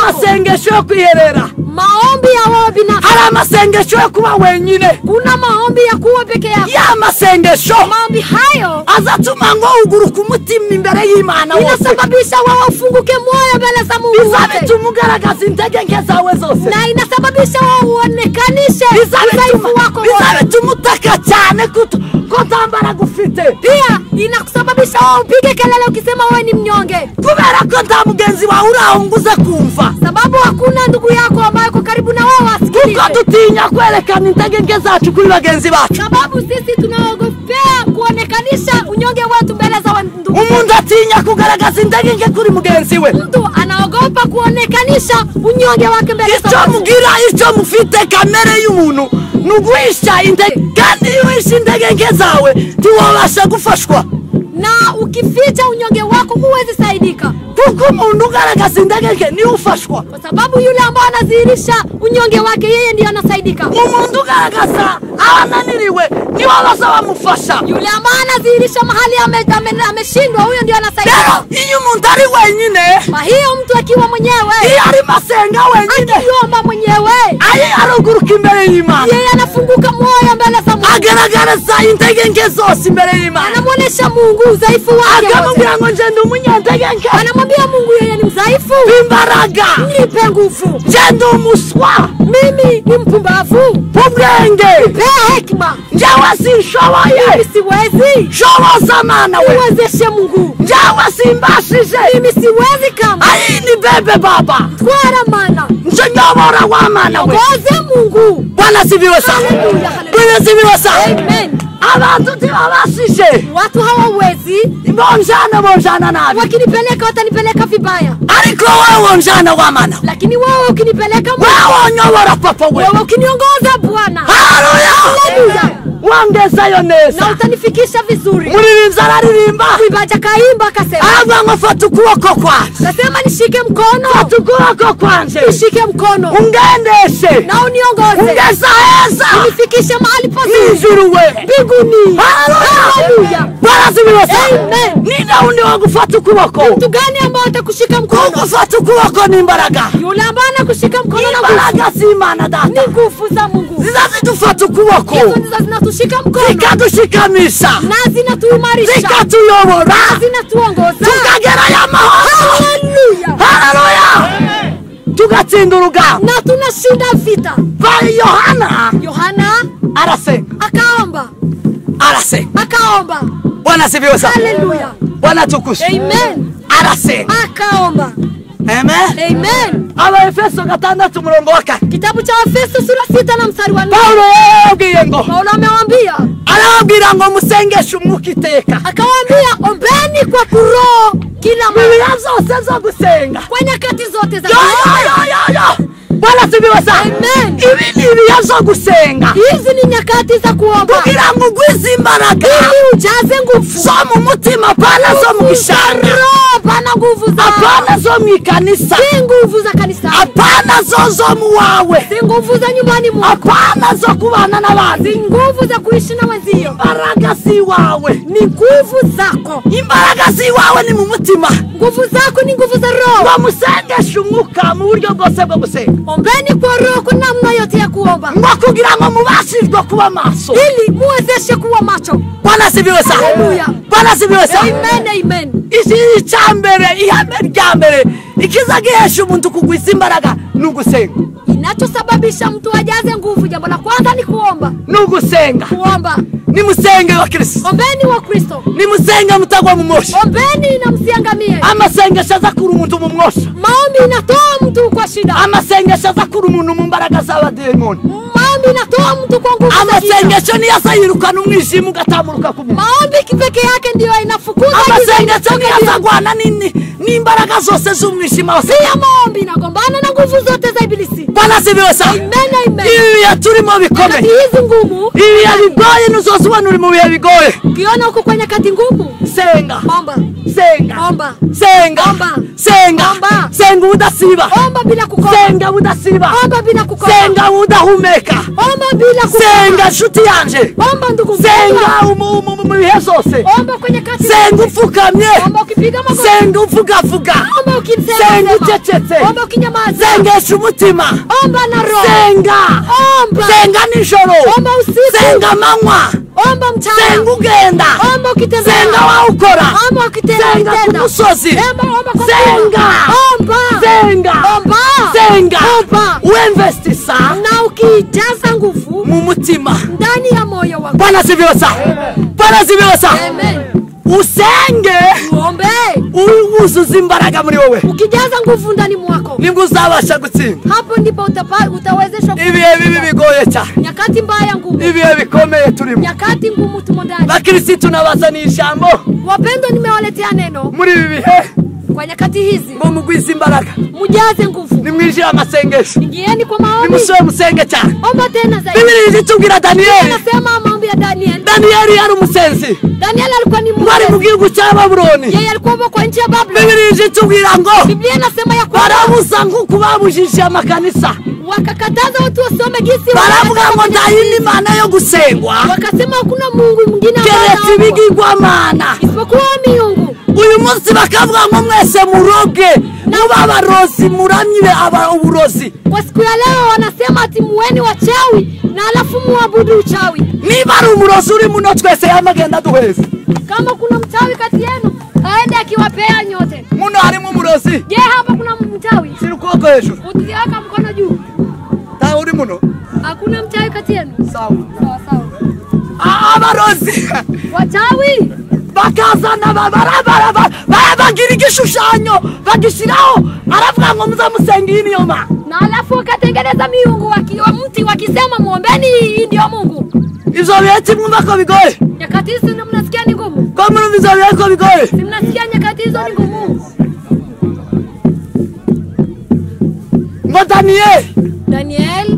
amasengesho yo kwiherera. Maombi ya wewe binafsi. Hari amasengesho yo kuba wenyine. Kuna maombi ya kuwa peke yako. Ya masengesho. Maombi hayo azatuma ngo uguruka umutima imbere y'Imana wose. Inasababisha wewe ufunguke moyo mbele za Mungu. Izabituma ugaragaza intege nke zawe zose. Na inasababisha wewe uonekanishe udhaifu wako wote. Izabituma utaka cyane kutambara gufite. Pia inakusababisha wewe upige kelele ukisema wewe ni mnyonge. Kubera ko nta mugenzi wawe urahunguza kumva. Sababu hakuna ndugu yako ambaye yuko karibu na wewe asikilize. Kuko dutinya kwerekana intege nke zacu kuri bagenzi bacu. Sababu sisi tunaogopea kuonekanisha unyonge wetu mbele za ndugu. Umuntu atinya kugaragaza intege nke kuri mugenzi we. Mtu anaogopa kuonekanisha unyonge wake mbele za Icyo watu. Mugira icyo mufite kamere y'umuntu ni uguhisha intege, kandi iyo uhishe intege nke zawe ntiwabasha gufashwa. Na ukificha unyonge wako huwezi saidika, Kuko umuntu ugaragaza intege nke niwe ufashwa. Kwa sababu yule ambaye anadhihirisha unyonge wake yeye ndiye anasaidika. Umuntu ugaragaza aho ananiriwe niwe baza bamufasha. Yule ambaye anadhihirisha mahali ameshindwa, huyo ndiye anasaidika. Rero iyo umuntu ari wenyine, Kwa hiyo mtu akiwa mwenyewe, iyo arimo asenga wenyine, akiomba mwenyewe, ari aruguruka imbere y'Imana, yeye anafunguka moyo mbele za Mungu, agaragaza intege nke zose imbere y'Imana, anamuonesha Mungu udhaifu wake wote. Akamubwira ngo nje ndi umunyantege nke, Anamwambia Mungu yeye ni mdhaifu, imbaraga, nipe nguvu, nje ndi umuswa, mimi ni mpumbavu, ubwenge, pea hekima, njyewe sinshoboye, mimi siwezi, shoboza Mana we, niwezeshe Mungu, njyewe simbashije, mimi siwezi kama, ayi ni bebe baba, twara Mana, nje nyobora wa Mana we. Ongoze Mungu. Bwana asifiwe sana. Haleluya, haleluya. Bwana asifiwe sana. Amen. Abantu ntibabashije, Watu hawawezi, bonjana bonjana nabi, wakinipeleka watanipeleka vibaya, ariko wewe wonjana wa Mana, lakini wewe ukinipeleka Mungu, wewe unyobora papa we, wewe ukiniongoza Bwana, haleluya, haleluya, wangezayo neza na utanifikisha vizuri. Muririmbyi araririmba, Mwimbaji akaimba akasema, aravuga ngo fata ukuboko kwanje, nasema nishike mkono, fata ukuboko kwanje, nishike mkono ungendeshe, na uniongoze, ungeza heza, unifikishe mahali pazuri, mw'ijuru we, mbinguni. Haleluya. Bwana asifiwe sana. Amen. Ninde wundi wagufata ukuboko? Mtu gani ambaye atakushika mkono? Kugufata ukuboko ni imbaraga. Yule ambaye anakushika mkono na nguvu, Imbaraga z'Imana data ni nguvu za Mungu. ziza zidufata ukuboko, Hizo ndizo zinatushika mkono zikadushikamisha, na zinatuimarisha, zikatuyobora, na zinatuongoza, tukagerayo amahoro. Haleluya, Haleluya. Tugatsinda urugamba. na tunashinda vita. Ba Yohana Yohana arasenga, akaomba, arasenga. Akaomba. Bwana asifiwe sana. Haleluya. Bwana atukuzwe. Amen. Arasenga. Akaomba. Amen. Amen. Abaefeso 6:4. Kitabu cha Waefeso sura 6 na mstari wa 4. Paulo yababwiye ngo, Paulo amewaambia, arababwira ngo musengeshe umwuka iteka. Akawaambia ombeni kwa kuroho kila mara, Bibiliya zose zo gusenga, kwa nyakati zote za Yo, kuomba. yo, yo, yo. Bwana asifiwe sana. Amen. Ibi ni ibihe byo gusenga, Hizi ni nyakati za kuomba kugira ngo ugwize imbaraga, ili ujaze nguvu zo mu mutima, apana zo mu gishanga, roho, hapana nguvu za apana zo mu ikanisa, si nguvu za kanisani, apana zo mu wawe, si nguvu za nyumbani mwako, apana zo kubana n'abandi, si nguvu za kuishi na wenzio, imbaraga si wawe, ni nguvu zako. Imbaraga si wawe ni mu mutima. Nguvu zako ni nguvu za roho. Bamusengesha umwuka mu buryo bwose bwo gusenga. Ombeni kwa roho kwa namna yote ya kuomba, ngo kugira ngo mubashirwe kuba maso, ili muwezeshe kuwa macho. Bwana asifiwe sana. Haleluya. Bwana asifiwe sana. Amen, amen. Iki cyambere, ihame rya mbere ikiza gihesha umuntu kugwiza imbaraga ni ugusenga. Inachosababisha mtu ajaze nguvu, jambo la kwanza ni kuomba. Ni ugusenga. Kuomba. Nimusenge wa Kristo. Ombeni wa Kristo. Nimusenge mutagwa mu moshi. Ombeni na msiangamie. Amasengesho azakura umuntu mu mwosha. Maombi inatoa mtu kwa shida. Amasengesho azakura umuntu mu mbaraga z'abademoni. Maombi inatoa mtu kwa nguvu za giza. Amasengesho niyo azayirukana umwijima ugatamburuka ku muntu. Maombi peke yake ndiyo inafukuza giza. Amasengesho niyo azagwana n'imbaraga zose z'umwijima. Pia maombi inagombana na nguvu zote za ibilisi. Bwana asifiwe sana. Amen, amen. Ibi bihe turimo bikomeye. Nyakati hizi ngumu. Ibi bihe bigoye, ntuzozibona uri mu bihe bigoye. Ukiona uko kwa nyakati ngumu, senga. Omba. Senga. Omba. Senga. Omba. Senga. Omba. Senga udasiba. Omba bila kukoma. Senga udasiba. Omba bila kukoma. Senga udahumeka. Omba bila kukoma. Senga nshuti yanje. Omba ndugu. Senga mu bihe zose. Omba kwenye kati. Senga upfukamye. Omba ukipiga magoti. Senga uvugavuga. Omba ukisema. Senga ucecetse. Omba ukinyamaza. Sengesha umutima. Omba na roho. Senga. Omba. Senga nijoro. Omba usiku. Senga manywa. Omba mchana. Senga ugenda. Omba ukitembea. Senga wawukora. Omba ukitenda. Senga ku musozi. Omba, omba kwa Senga. Omba. Senga. Omba. Senga. Omba. Uinvestisa. Na ukijaza nguvu mu mutima, ndani ya moyo wako. Bwana asifiwe sana. Bwana asifiwe sana. Amen. Usenge, uombe, uwuzuze imbaraga muri wowe, ukijaza nguvu ndani mwako nibwo uzabasha gutsinda. Hapo ndipo utawezeshwa. Ibihe bibi bigoye cyane, nyakati mbaya ngumu, ibihe bikomeye turimo, nyakati ngumu tumo ndani. Bakristo nabazaniye ijambo. Wapendwa, nimewaletea neno muri ibi bihe, kwa nyakati hizi, ngo mugwize imbaraga, mujaze nguvu, nimwijire amasengesho, ingieni kwa maombi, nimusube musenge cyane, omba tena zaidi. Biblia itubwira Danieli, inasema maombi ya Daniel. Danieli yari umusenzi. Daniel alikuwa ni Mwari mwenzi. mu gihugu cya Babuloni. Yeye alikuwa kwa nchi ya Babuloni. Biblia itubwira ngo Biblia inasema ya kwamba barabuza nk'uko babujije amakanisa, wakakataza watu wasome gisi, baravuga ngo nta yindi mana yo gusengwa, wakasema hakuna Mungu mwingine keretse ibigirwamana, isipokuwa miungu. Uyu munsi bakavuga ngo mwese muroge, muba abarozi, muramye aba uburozi. Kwa siku ya leo wanasema ati muweni wachawi na alafu muabudu uchawi. Niba ari umurozi uri muno twese yamagenda duheze. Kama kuna mchawi kati yenu aende akiwapea nyote. Muno harimo umurozi. Je, hapa kuna mchawi? Shira ukuboko hejuru. Utiweka mkono juu. Ta uri muno? Hakuna mchawi kati yenu? Sawa. Sawa sawa. Abarozi. Wachawi bakazana bagira igishushanyo bagishiraho, aravuga ngo muzamusenge iyi niyo mana. Na alafu wakatengeneza miungu wa mti wakisema muombeni hii ndio Mungu. Ivyo bihe mwumva ko bigoye? Nyakati hizi ndio mnasikia ni ngumu. Ko murumva ivyo bihe ko bigoye? Si mnasikia nyakati hizo ni ngumu. Ngo Daniel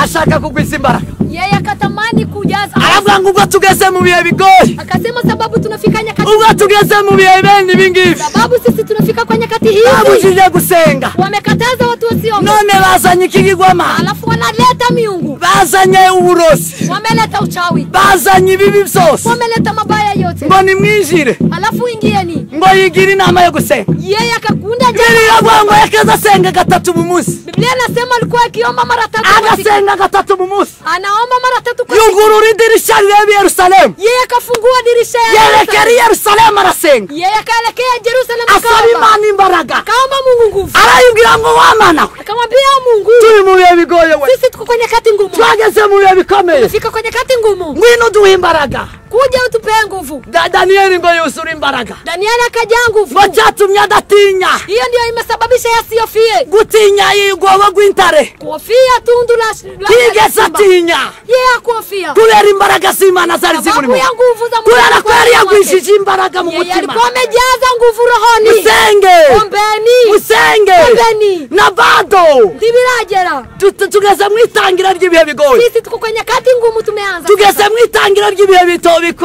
ashaka kugwiza imbaraga. Yeye akatamani kujaza. Aravuga ngo ubwo tugeze mu bihe bigoye. Akasema sababu tunafika nyakati. Ubwo tugeze mu bihe bene ibingibi. Sababu sisi tunafika kwa nyakati hizi. Babujije gusenga. Wamekataza watu wasiombe. None bazanye ikigirwamana. Alafu wanaleta miungu. Bazanye uburozi. Wameleta uchawi. Bazanye ibibi byose. Wameleta mabaya yote. Ngo nimwinjire. Alafu ingieni. Ngo yigire inama yo gusenga. Yeye akakunda Biblia iravuga ngo yakaza asenga gatatu mu munsi. Biblia inasema alikuwa akiomba mara tatu. Agasenga gatatu mu munsi. Anaomba mara tatu kwa siku. Yugurura idirisha rireba Yerusalemu. Yeye akafungua dirisha ya yerekera Yerusalemu arasenga. Yeye akaelekea Yerusalemu asaba Imana imbaraga. Akaomba Mungu nguvu. Arayibwira ngo wamana we. Akamwambia Mungu, turi mu bihe bigoye we. Sisi tuko kwenye nyakati ngumu. Twageze mu bihe bikomeye. Tumefika kwenye nyakati ngumu. Ngwino duhe imbaraga. Kuja utupe nguvu. Danieli ngo yuzure imbaraga. Danieli akajaa nguvu. Ngo cyatumye adatinya. Hiyo ndio imesababisha yasihofie. Gutinya igwobo rw'intare. Kuhofia tundu la tigeze atinya. Yeye hakuhofia. Kubera imbaraga z'Imana zari zimurimo. Sababu ya nguvu za Mungu. Kubera ko yari yagwishije imbaraga mu Yeye mutima. alikuwa amejaza nguvu rohoni. Musenge. Ombeni. Musenge. Ombeni. Na bado ntibiragera. Tugeze mu itangira ry'ibihe bigoye. Sisi tuko kwenye nyakati ngumu tumeanza. Tugeze mu itangira ry'ibihe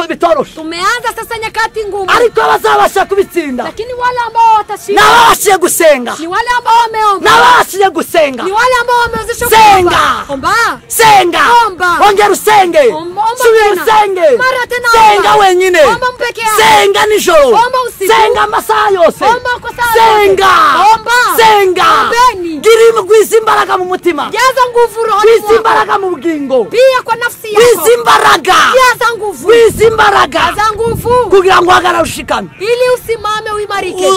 bitoroshe. Tumeanza sasa nyakati ngumu. Ariko abazabasha kubitsinda. Lakini wale ambao watashinda. N'ababashije gusenga. Ni wale ambao wameomba. N'ababashije gusenga. Ni wale ambao wamewezeshwa Senga. Omba. Senga. Omba. Ongera usenge. Omba Subira tena. usenge. Mara tena Senga omba. wenyine. Omba mpeke yako. Senga nijoro. Omba usiku. Senga amasaha yose. Omba kwa saa yote. Senga. Omba. Senga. Ombeni. Gira gwiza imbaraga mu mutima. Jaza nguvu rohoni Gwiza mwako. imbaraga mu bugingo. Pia kwa nafsi yako. Gwiza imbaraga. Jaza nguvu. Gwiza imbaraga. Jaza nguvu. Kugira ngo uhagarare ushikamye. Ili usimame uimarike.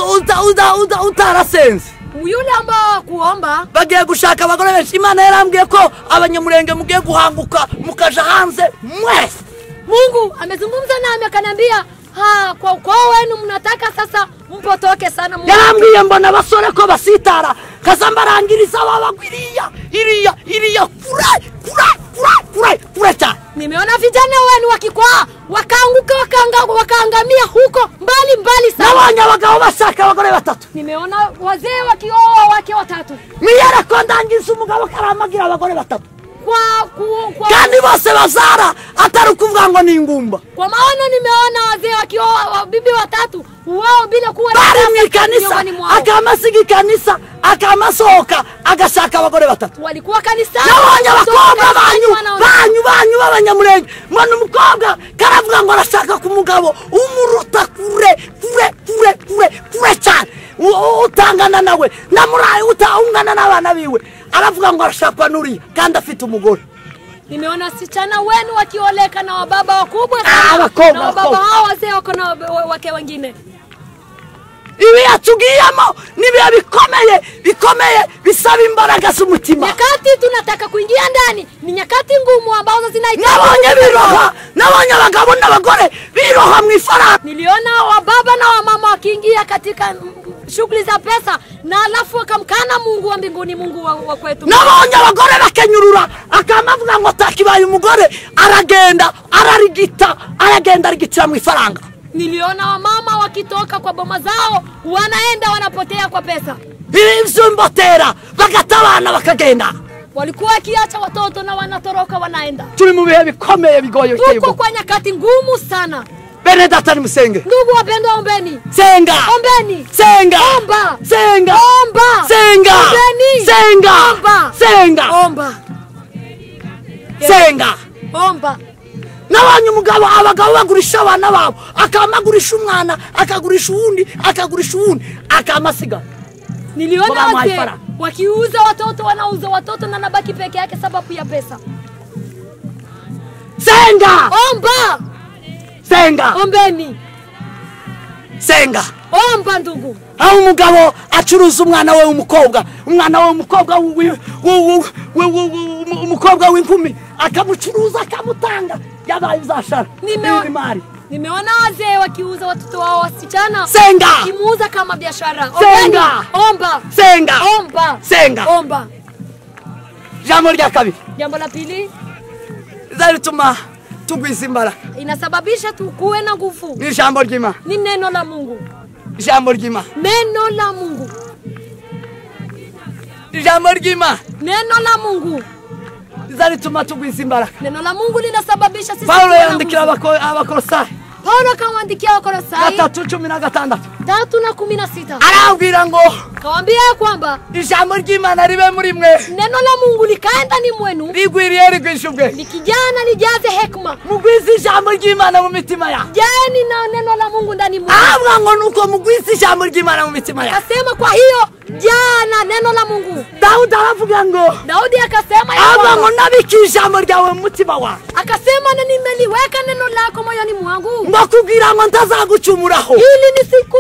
Utarasenze. Yule ambao kuomba bagiye gushaka abagore benshi. Imana yarambwiye ko abanyamurenge mugiye guhanguka mukaja hanze mwese. Mungu amezungumza nami akaniambia, kwa ukoo wenu mnataka sasa mpotoke sana. Mungu yarambwiye mbona abasore ko basitara kaza mbarangiriza babagwiriya iriya iriya kure kure kure kure kure cyane. Nimeona vijana wenu wakikwaa wakaanguka wakaangamia huko mbali mbali sana. Nabonye abagabo bashaka abagore batatu. Nimeona wazee wakioa wake watatu. Mwiyere ko ndangiza umugabo karamagira abagore batatu. Kwa kandi bose bazara atari ukuvuga ngo ni ingumba. Kwa maono nimeona wazee wakioa bibi watatu wao bila kuwa bari mu ikanisa, akamasiga ikanisa, akamasohoka agashaka abagore batatu. Walikuwa kanisani. Nabonye abakobwa banyu banyu b'abanyamurenge. Mbona umukobwa karavuga ngo arashaka ku mugabo umuruta kure kure kure kure kure cyane, utangana nawe namuraye utaungana n'abana biwe, aravuga ngo arashakwa nuriya kandi afite umugore. Nimeona wasichana wenu wakioleka na wababa wakubwa sana. Na wababa hao wazee wako na wake wengine. Ibihe tugiyemo nibihe bikomeye bikomeye bisaba imbaraga z'umutima. Nyakati tunataka kuingia ndani ni nyakati ngumu ambazo zinahitaji. Nabonye biroha, nabonye abagabo n'abagore biroha mu ifaranga. Niliona wababa na wamama wakiingia katika shughuli za pesa na alafu wakamkana Mungu wa mbinguni, Mungu wa kwetu. Nabonye abagore bakenyurura akamavuga ngo takibaye umugore aragenda ararigita aragenda arigitira mu ifaranga. Niliona wamama wakitoka kwa boma zao wanaenda wanapotea kwa pesa. Ibivyumbotera bagatabana bakagenda. Walikuwa wakiacha watoto na wanatoroka wanaenda. Turi mu bihe bikomeye bigoye. Tuko kwa nyakati ngumu sana. Bene data nimusenge. Ndugu wapendwa, ombeni. Senga. Ombeni. Senga. Omba. Senga. Omba. Senga. Ombeni. Senga. Omba. Senga. Omba. Senga. Omba. Nabonye umugabo abagabo bagurisha abana babo, akamagurisha umwana, akagurisha uwundi, akagurisha uwundi, akamasiga. Niliona wazee wakiuza watoto, wanauza watoto na nabaki peke yake sababu ya pesa. Senga. Omba. Senga. Ombeni. Senga. Omba ndugu. Aho umugabo acuruza umwana we w'umukobwa, umwana we w'umukobwa umukobwa w'inkumi akamucuruza akamutanga yabaye uzashara. Nimeona wazee wakiuza watoto wao wasichana. Senga. Kimuuza kama biashara. Senga. Omba. Senga. Omba. Senga. Omba. Jambo lya kabiri. Jambo la pili. Zalituma tugwiza imbaraga. Inasababisha tukuwe na nguvu. Ni jambo ry'Imana. Ni neno la Mungu. Jambo ry'Imana. Neno la Mungu. Jambo ry'Imana. Neno la Mungu. Zalituma tugwiza imbaraga. Neno la Mungu linasababisha sisi. Paulo yandikira Abakolosai. Paulo akawaandikia Wakolosai 3:16. 3:16. Arabwira ngo kawaambia kwamba ijambo ry'Imana ribe muri mwe. Neno la Mungu likae ndani mwenu. Rigwiriye rigwisha ubwenge. Likijana lijaze hekima. Mugwize ijambo ry'Imana mu mitima ya. Jaeni na neno la Mungu ndani mwenu. Arabwira ngo nuko mugwize ijambo ry'Imana mu mitima ya. Akasema kwa hiyo jana neno la Mungu. Daudi aravuga ngo Daudi akasema ya kwamba ngo nabiki ijambo ryawe mu mutima wawe. Akasema na nimeliweka neno lako moyoni mwangu. Ngo kugira ngo ntazagucumuraho. Ili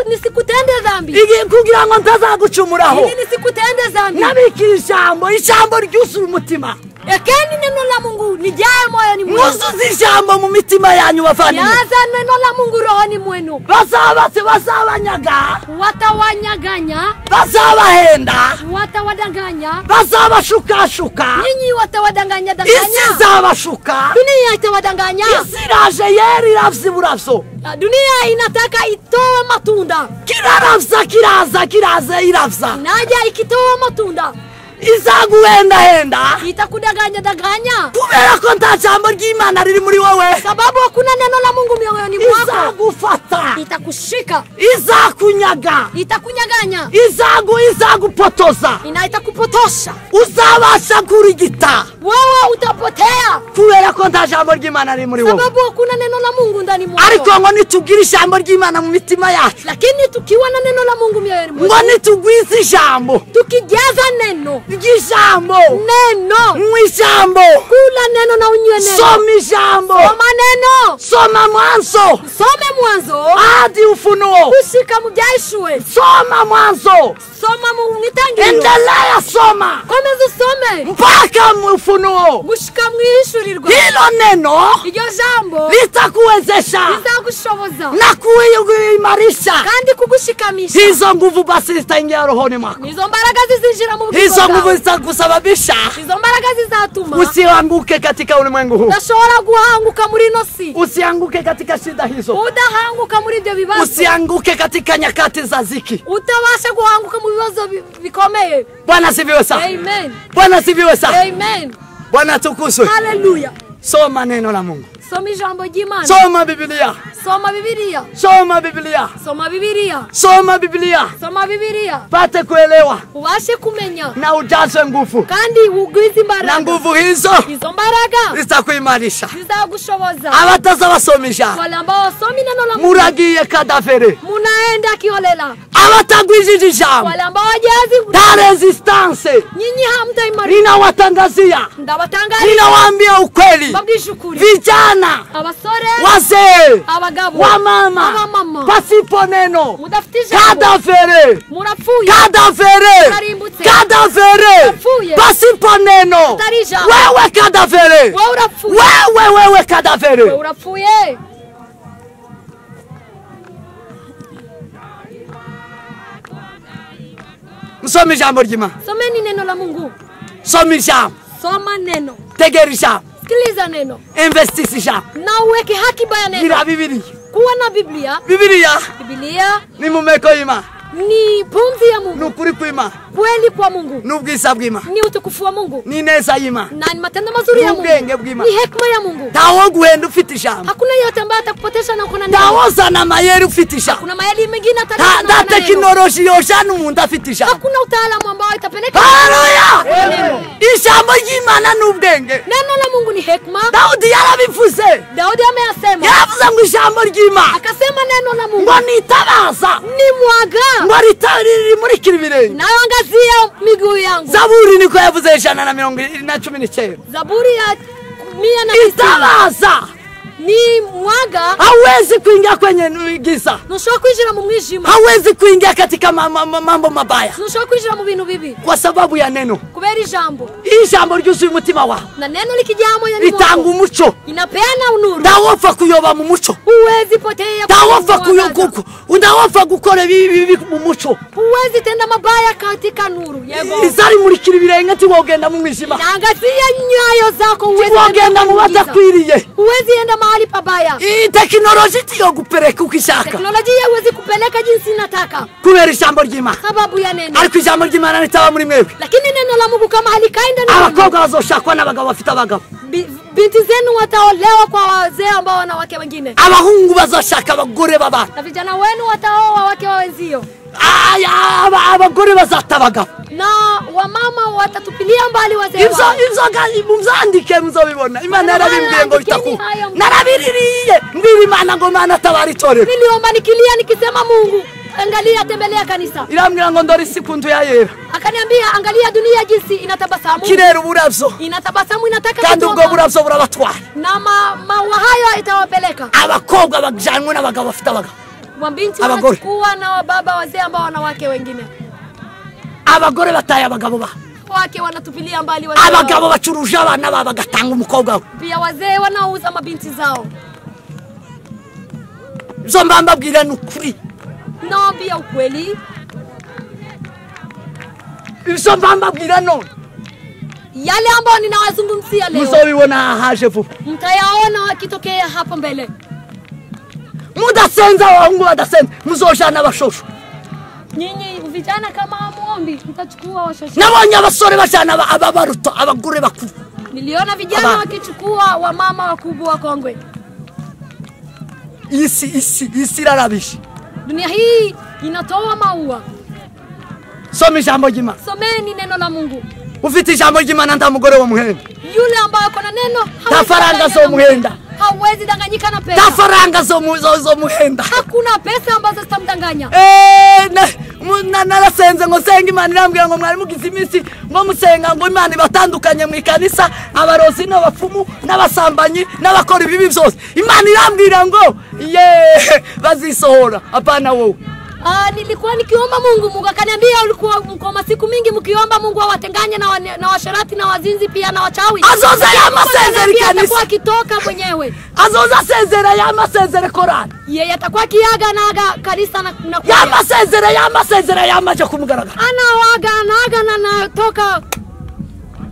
nisikutende dhambi. Ili kugira ngo ntazagucumuraho. Ili nisikutende dhambi. Nabiki ijambo, ijambo ryuzura umutima. Ekeni neno la Mungu lijae moyoni mwenu. Muzuze ijambo mu mitima yanyu bavandimwe. Jaza neno la Mungu rohoni mwenu. Bazabanyaga. Watawanyaganya. Bazabahenda. Watawadanganya. Bazabashukashuka. Nyinyi watawadanganya danganya. Isi izabashuka. Dunia itawadanganya. Isi iraje yera iravya uburavyo. Dunia inataka itoe matunda. Kiraravya kiraza kiraza iravya. Inaja ikitoa matunda. Izaguhenda henda. Itakudanganya danganya. Kubera ko nta jambo ry'Imana riri muri wowe. Sababu hakuna neno la Mungu mioyoni mwako. Izagufata. Itakushika. Izakunyaga. Itakunyaganya. Izagupotoza. Itakupotosha. Uzabasha kurigita. Wewe utapotea. Kubera ko nta jambo ry'Imana riri muri wowe. Sababu hakuna neno la Mungu ndani mwako. Ariko ngo nitugira ijambo ry'Imana mu mitima yacu. Lakini tukiwa na neno la Mungu mioyoni mwetu. Ngo nitugwize ijambo. Tukijaza neno. Ijambo. Neno. Mwijambo. Kula neno na unywe neno. Soma ijambo. Soma neno. Soma Mwanzo. Some Mwanzo. Hadi Ufunuo. Kushika mujaishwe. Soma Mwanzo. Soma mu Itangiriro. Endelea soma. Komeza usome. Mpaka mu Ufunuo. Gushika mwishurirwa. Hilo neno. Iryo jambo. Litakuwezesha. Lizagushoboza. Na kuimarisha. Kandi kugushikamisha. Hizo nguvu basi zitaingia rohoni mwako. Hizo mbaraga zizinjira mu bugingo. Hizo nguvu zitakusababisha. Hizo mbaraga zizatuma usianguke katika ulimwengu huu. Udashobora guhanguka muri ino si. Usianguke katika shida hizo. Udahanguka muri ibyo bibazo. Usianguke katika nyakati za ziki. Utabasha guhanguka mu bibazo bikomeye. Bwana sifiwe sana. Amen. Bwana sifiwe sana. Amen. Bwana tukuzwe. Haleluya. Soma neno la Mungu. Soma ijambo ry'Imana. Soma Biblia. Soma Biblia. Soma Biblia. Soma Biblia. Soma Biblia. Soma Biblia. Pate kuelewa. Ubashe kumenya. Na ujazwe nguvu. Kandi ugwize imbaraga. Na nguvu hizo. Hizo mbaraga. Zitakuimarisha. Zizagushoboza. Abatazabasomesha. Wale ambao wasomi neno la Mungu. Muragiye kadavere. Munaenda kiolela. Abatagwijije ijambo. Wale ambao hawajazi ta resistance. Nyinyi hamtaimarika. Ninawatangazia. Ndabatangazia. Ninawaambia ukweli. Mbabwije ukuri. Vijana, abasore, wazee, abagabo, wamama, abamama, pasipo neno. Mudafite ijambo. Cadavere. Murapfuye. Cadavere. Murarimbutse. Cadavere. Murapfuye. Pasipo neno. Mutari ijambo. Wewe cadavere. Wewe urapfuye. Wewe cadavere. Wewe urapfuye. Msome ijambo ry'Imana. Someni neno la Mungu. Soma ijambo. Soma neno. Tegera ijambo. Sikiliza neno. Investisa ijambo. Na uweke hakiba ya neno. Gira Bibiliya. Kuwa na Biblia. Bibiliya. Biblia ni mumeko y'Imana. Ni pumzi ya Mungu. Ni ukuri kw'Imana. Kweli kwa Mungu. Ni ubwiza bw'Imana. Ni utukufu wa Mungu. Ni neza y'Imana. Na ni matendo mazuri ya Mungu. Ni ubwenge bw'Imana. Ni hekima ya Mungu. Ntawo guhenda ufite ijambo. Hakuna yeyote ambaye atakupotesha na uko na neno. Ntawozana amayeri ufite ijambo. Hakuna mayeri mengine ataleta. Nta tekinoloji yojana umuntu afite ijambo. Hakuna utaalamu ambao itapeleka. Haleluya! Ijambo ry'Imana ni ubwenge. Neno la Mungu ni hekima. Daudi yarabivuze. Daudi ameyasema. Yaravuze ngo ijambo ry'Imana. Akasema neno la Mungu. Ngo nitabaza. Ni mwaga. Ngo rimurikira ibirenge. Naangazia miguu yangu. Zaburi niko yavuze 119. Zaburi ya 109. Itabaza. Ni mwaga. Hawezi kuingia kwenye giza. Ntushobora kwinjira mu mwijima. Hawezi kuingia katika mambo mabaya. Ntushobora kwinjira mu bintu bibi. Kwa sababu ya neno. Kubera ijambo. Ijambo ryuzuye umutima wawe. Na neno likijaa moyoni mwako. Litanga umuco. Inapeana unuru. Ntawopfa kuyoba mu muco. Huwezi potea. Ntawopfa kuyokuku. Ntawopfa gukora bibi mu muco. Huwezi tenda mabaya katika nuru. Yego. Izarimurikira ibirenge ntiwogenda mu mwijima. Inaangazia nyayo zako huwezi. Ntiwogenda mu badakwiriye. Huwezi enda mahali pabaya. Hii teknolojia tiyo kupeleka ukishaka. Teknolojia huwezi kupeleka jinsi inataka. Kubera ijambo ry'Imana. Sababu ya neno. Ariko ijambo ry'Imana ritaba muri mwebwe. Lakini neno la Mungu kama halikai ndani mwenu. Abakobwa bazoshakwa n'abagabo bafite abagabo. Binti zenu wataolewa kwa wazee ambao wana wake wengine. Abahungu bazoshaka abagore b'abana. Na vijana wenu wataoa wake wa wenzio. Aya, abagore bazata abagabo. Na wamama watatupilia mbali wazee wao. Ibyo muzandike muzobibona. Imana yarabimbwiye ngo bitakuba. Narabiririye mbwira Imana ngo Mana tabara itorero. Niliomba nikilia nikisema Mungu angalia tembelea kanisa. Irambwira ngo ndori isi kuntu ya yera. Akaniambia angalia dunia jinsi inatabasamu. Kirera uburavyo. Inatabasamu inataka kandi ubwo buravyo burabatwara. Na maua hayo itawapeleka. Abakobwa bajanwe n'abagabo bafite abagabo. Mabinti wanachukua na wababa wazee ambao wanawake wengine. Abagore bataye abagabo ba. Wake wanatupilia mbali wazee. Abagabo bacuruje abana babo bagatanga umukobwa we. Pia wazee wanauza mabinti zao. Ibyo mbabwira ni ukuri. Naambia ukweli. Ibyo mbabwira none. Yale ambayo ninawazungumzia leo. Muzobibona haje vuba. Mtayaona wakitokea hapo mbele. Mudasenza abahungu badasenza muzojana abashosho. Nyinyi vijana kama hamuombi mtachukua washosho. Nabonye abasore bajana ababaruta abagore bakuru. Niliona vijana wakichukua wamama wakubwa wakongwe. Isi irarabisha. Dunia hii inatoa maua. Soma ijambo ry'Imana. Someni neno la Mungu. Ufite ijambo ry'Imana nta mugore wo muhenda. Yule ambaye ako na neno nta faranga zo muhenda. Hawezi danganyika na pesa. Nta faranga zo muhenda. Hakuna pesa ambazo zitamdanganya. Narasenze ngo senga Imana irambwira ngo mwari mugize iminsi ngo musenga ngo Imana ibatandukanye mu ikanisa abarozi n'abapfumu n'abasambanyi n'abakora ibibi byose. Imana irambwira ngo ye bazisohora apana wowe. Nilikuwa nikiomba Mungu, Mungu akaniambia ulikuwa mko siku mingi mkiomba Mungu awatenganye na washerati na wazinzi pia na wachawi. Azoza ya masezera kanisa. Atakuwa akitoka mwenyewe. Azoza sezera ya masezera Korani. Yeye atakuwa kiaga na kanisa na ya masezera ya maje kumugaragara. Anawaga naaga na natoka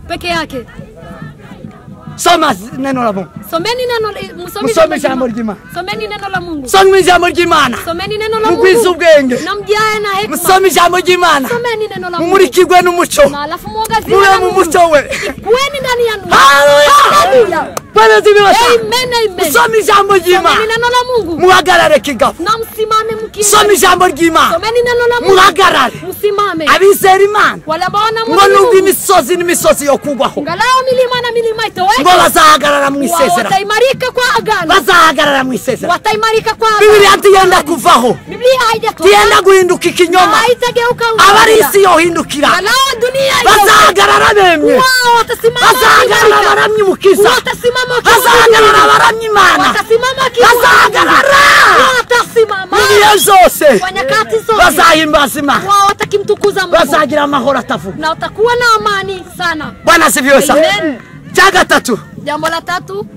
peke yake. Soma neno la Mungu. Someni neno, msome ijambo ry'Imana. Someni neno la Mungu. Someni ijambo ry'Imana. Someni neno la Mungu. Mugwize ubwenge. Na mjae na hekima. Musome ijambo ry'Imana. Someni neno la Mungu. Mumurikirwe n'umuco. Na alafu muangazie mube mu muco we. Kuweni ndani ya nuru. Haleluya. Bwana asifiwe. Amen, amen. Musome ijambo ry'Imana. Someni neno la Mungu. Muhagarare kigabo. Na msimame mkiwa. Soma ijambo ry'Imana. Someni neno la Mungu. Muhagarare. Msimame. Abizera Imana. Wale ambao ngo nubwo imisozi n'imisozi yo kugwaho. Ngalao milima na milima itoweke. Ngo bazahagarara mu isezerano. isezerano. Wataimarika kwa agano. Bazahagarara mu isezerano. Wataimarika kwa agano. Biblia ntiyenda kuvaho. Biblia haijatoka. Tiyenda guhinduka ikinyoma. Haitageuka. Abari isi yohindukira. Walao dunia. Bazahagarara bemye. Wao watasimama. Bazahagarara baramye Umukiza. Watasimama. Bazahagarara baramye Imana. Watasimama. Bazahagarara. Watasimama. Ibihe zose. Kwa nyakati zote. Bazahimbaza Imana. Wao watakimtukuza Mungu. Bazagira amahoro atavuga. Na utakuwa na amani sana. Bwana asifiwe sana. Cya gatatu. Jambo la tatu.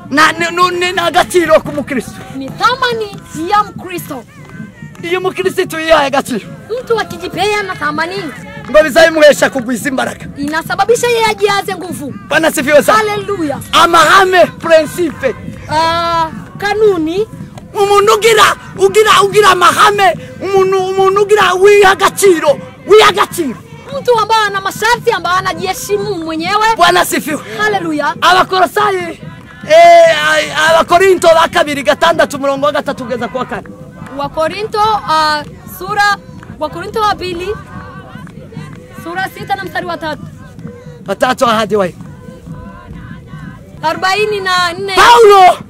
Na ni agaciro k'umukristo. Ni thamani ya Mkristo. Iyo umukristo yihaye agaciro. Mtu akijipea na thamani ngo bizayimuhesha kugwiza imbaraga. Inasababisha yeye ajiaze nguvu. Bwana asifiwe sana. Haleluya. Amahame, principe. Kanuni. Umuntu ugira amahame, umuntu ugira wiha agaciro, wiha agaciro. Mtu ambaye ana masharti, ambaye anajiheshimu mwenyewe. Bwana asifiwe. Haleluya. Abakolosai Abakorinto ba kabiri 6 umurongo wa 3 kugeza ku wa 4. Wakorinto sura Wakorinto wa pili sura 6 na mstari wa 3. 3 hadi wa 44.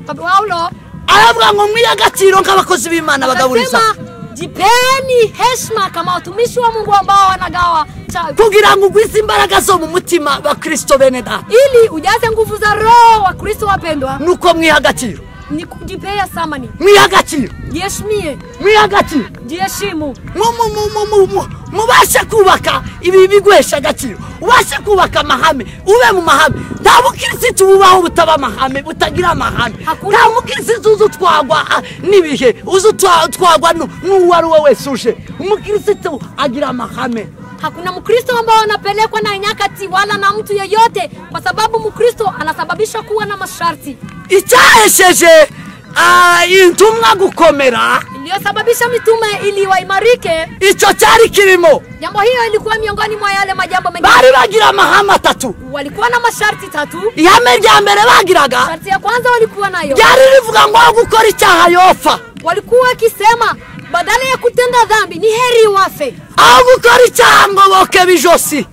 Paulo aravuga ngo mwihe agaciro nk'abakozi b'Imana bagaburiza. Jipeni heshima kama watumishi wa Mungu ambao wanagawa kugira ngo ugwize imbaraga zo mu mutima wa Kristo bene data, ili ujaze nguvu za roho wa Kristo wapendwa. Nuko mwihe agaciro ni kujipea thamani. Mwihe agaciro, jiheshimie, mwihe agaciro, jiheshimu, mubashe kubaka ibi biguhesha agaciro, ubashe kubaka amahame, ube mu mahame. Nta mukirisitu bubaho butaba amahame, butagira amahame. Nta mukirisitu uzutwagwa n'ibihe, uzutwagwa n'uwo ari we wese uje. Umukirisitu agira amahame. Hakuna Mkristo ambao anapelekwa na nyakati wala na mtu yeyote, kwa sababu Mkristo anasababisha kuwa na masharti. Icyahesheje intumwa gukomera, iliyosababisha mitume ili waimarike, icyo cyari kirimo. Jambo hiyo ilikuwa miongoni mwa yale majambo mengine. Bari bagira amahame atatu. Walikuwa na masharti tatu. Ihame rya mbere bagiraga, sharti ya kwanza walikuwa nayo ryari rivuga ngo gukora icyaha yopfa. Walikuwa wakisema badala ya kutenda dhambi ni heri wafe. Aho gukora icyaha ngo boke bijosi.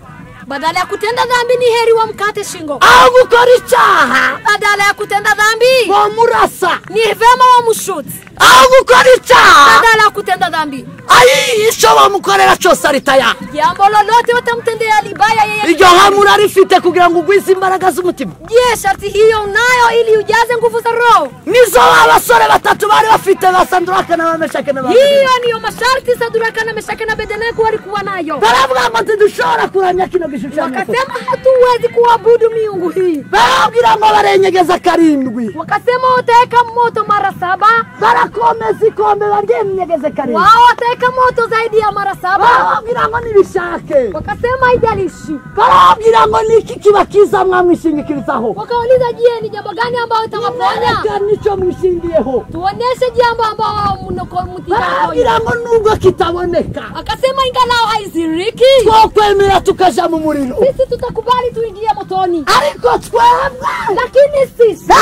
Badala ya kutenda dhambi ni heri wamkate shingo. Aho gukora icyaha, badala ya kutenda dhambi wamurasa, ni vema wamshoot. Aho gukora icyaha, badala ya kutenda dhambi, ai icyo bamukorera cyose aritaya. Jambo lolote watamtendea libaya yeye. Iryo hame urarifite kugira ngo ugwize imbaraga z'umutima. Je, sharti hiyo unayo ili ujaze nguvu za roho. Nizo abasore batatu bari bafite ba Saduraka na Meshaki na Abednego. Hiyo niyo masharti Saduraka na Meshaki na Abednego walikuwa nayo. Baravuga ngo ntidushobora kuramya kino gishushanyo. Wakasema hatuwezi kuabudu miungu hii. Barabwira ngo barenyegeza 7. Wakasema wataweka moto mara 7. Barakomeza ikombe baryenyegeze 7. Wao wataweka moto zaidi ya mara 7. Barabwira ngo nibishake. Wakasema haijalishi. Barabwira ngo niki kibakiza mwamwishingikirizaho. Wakauliza je, ni jambo gani ambalo itawaponya? Nico mwishingiyeho. Tuoneshe jambo ambalo mnoko mtitaona. Barabwira ngo nubwo kitaboneka. Akasema ingalao haiziriki. Twokwemera tukaja mu muriro. Sisi tutakubali tuingie motoni. Ariko twebwe, lakini sisi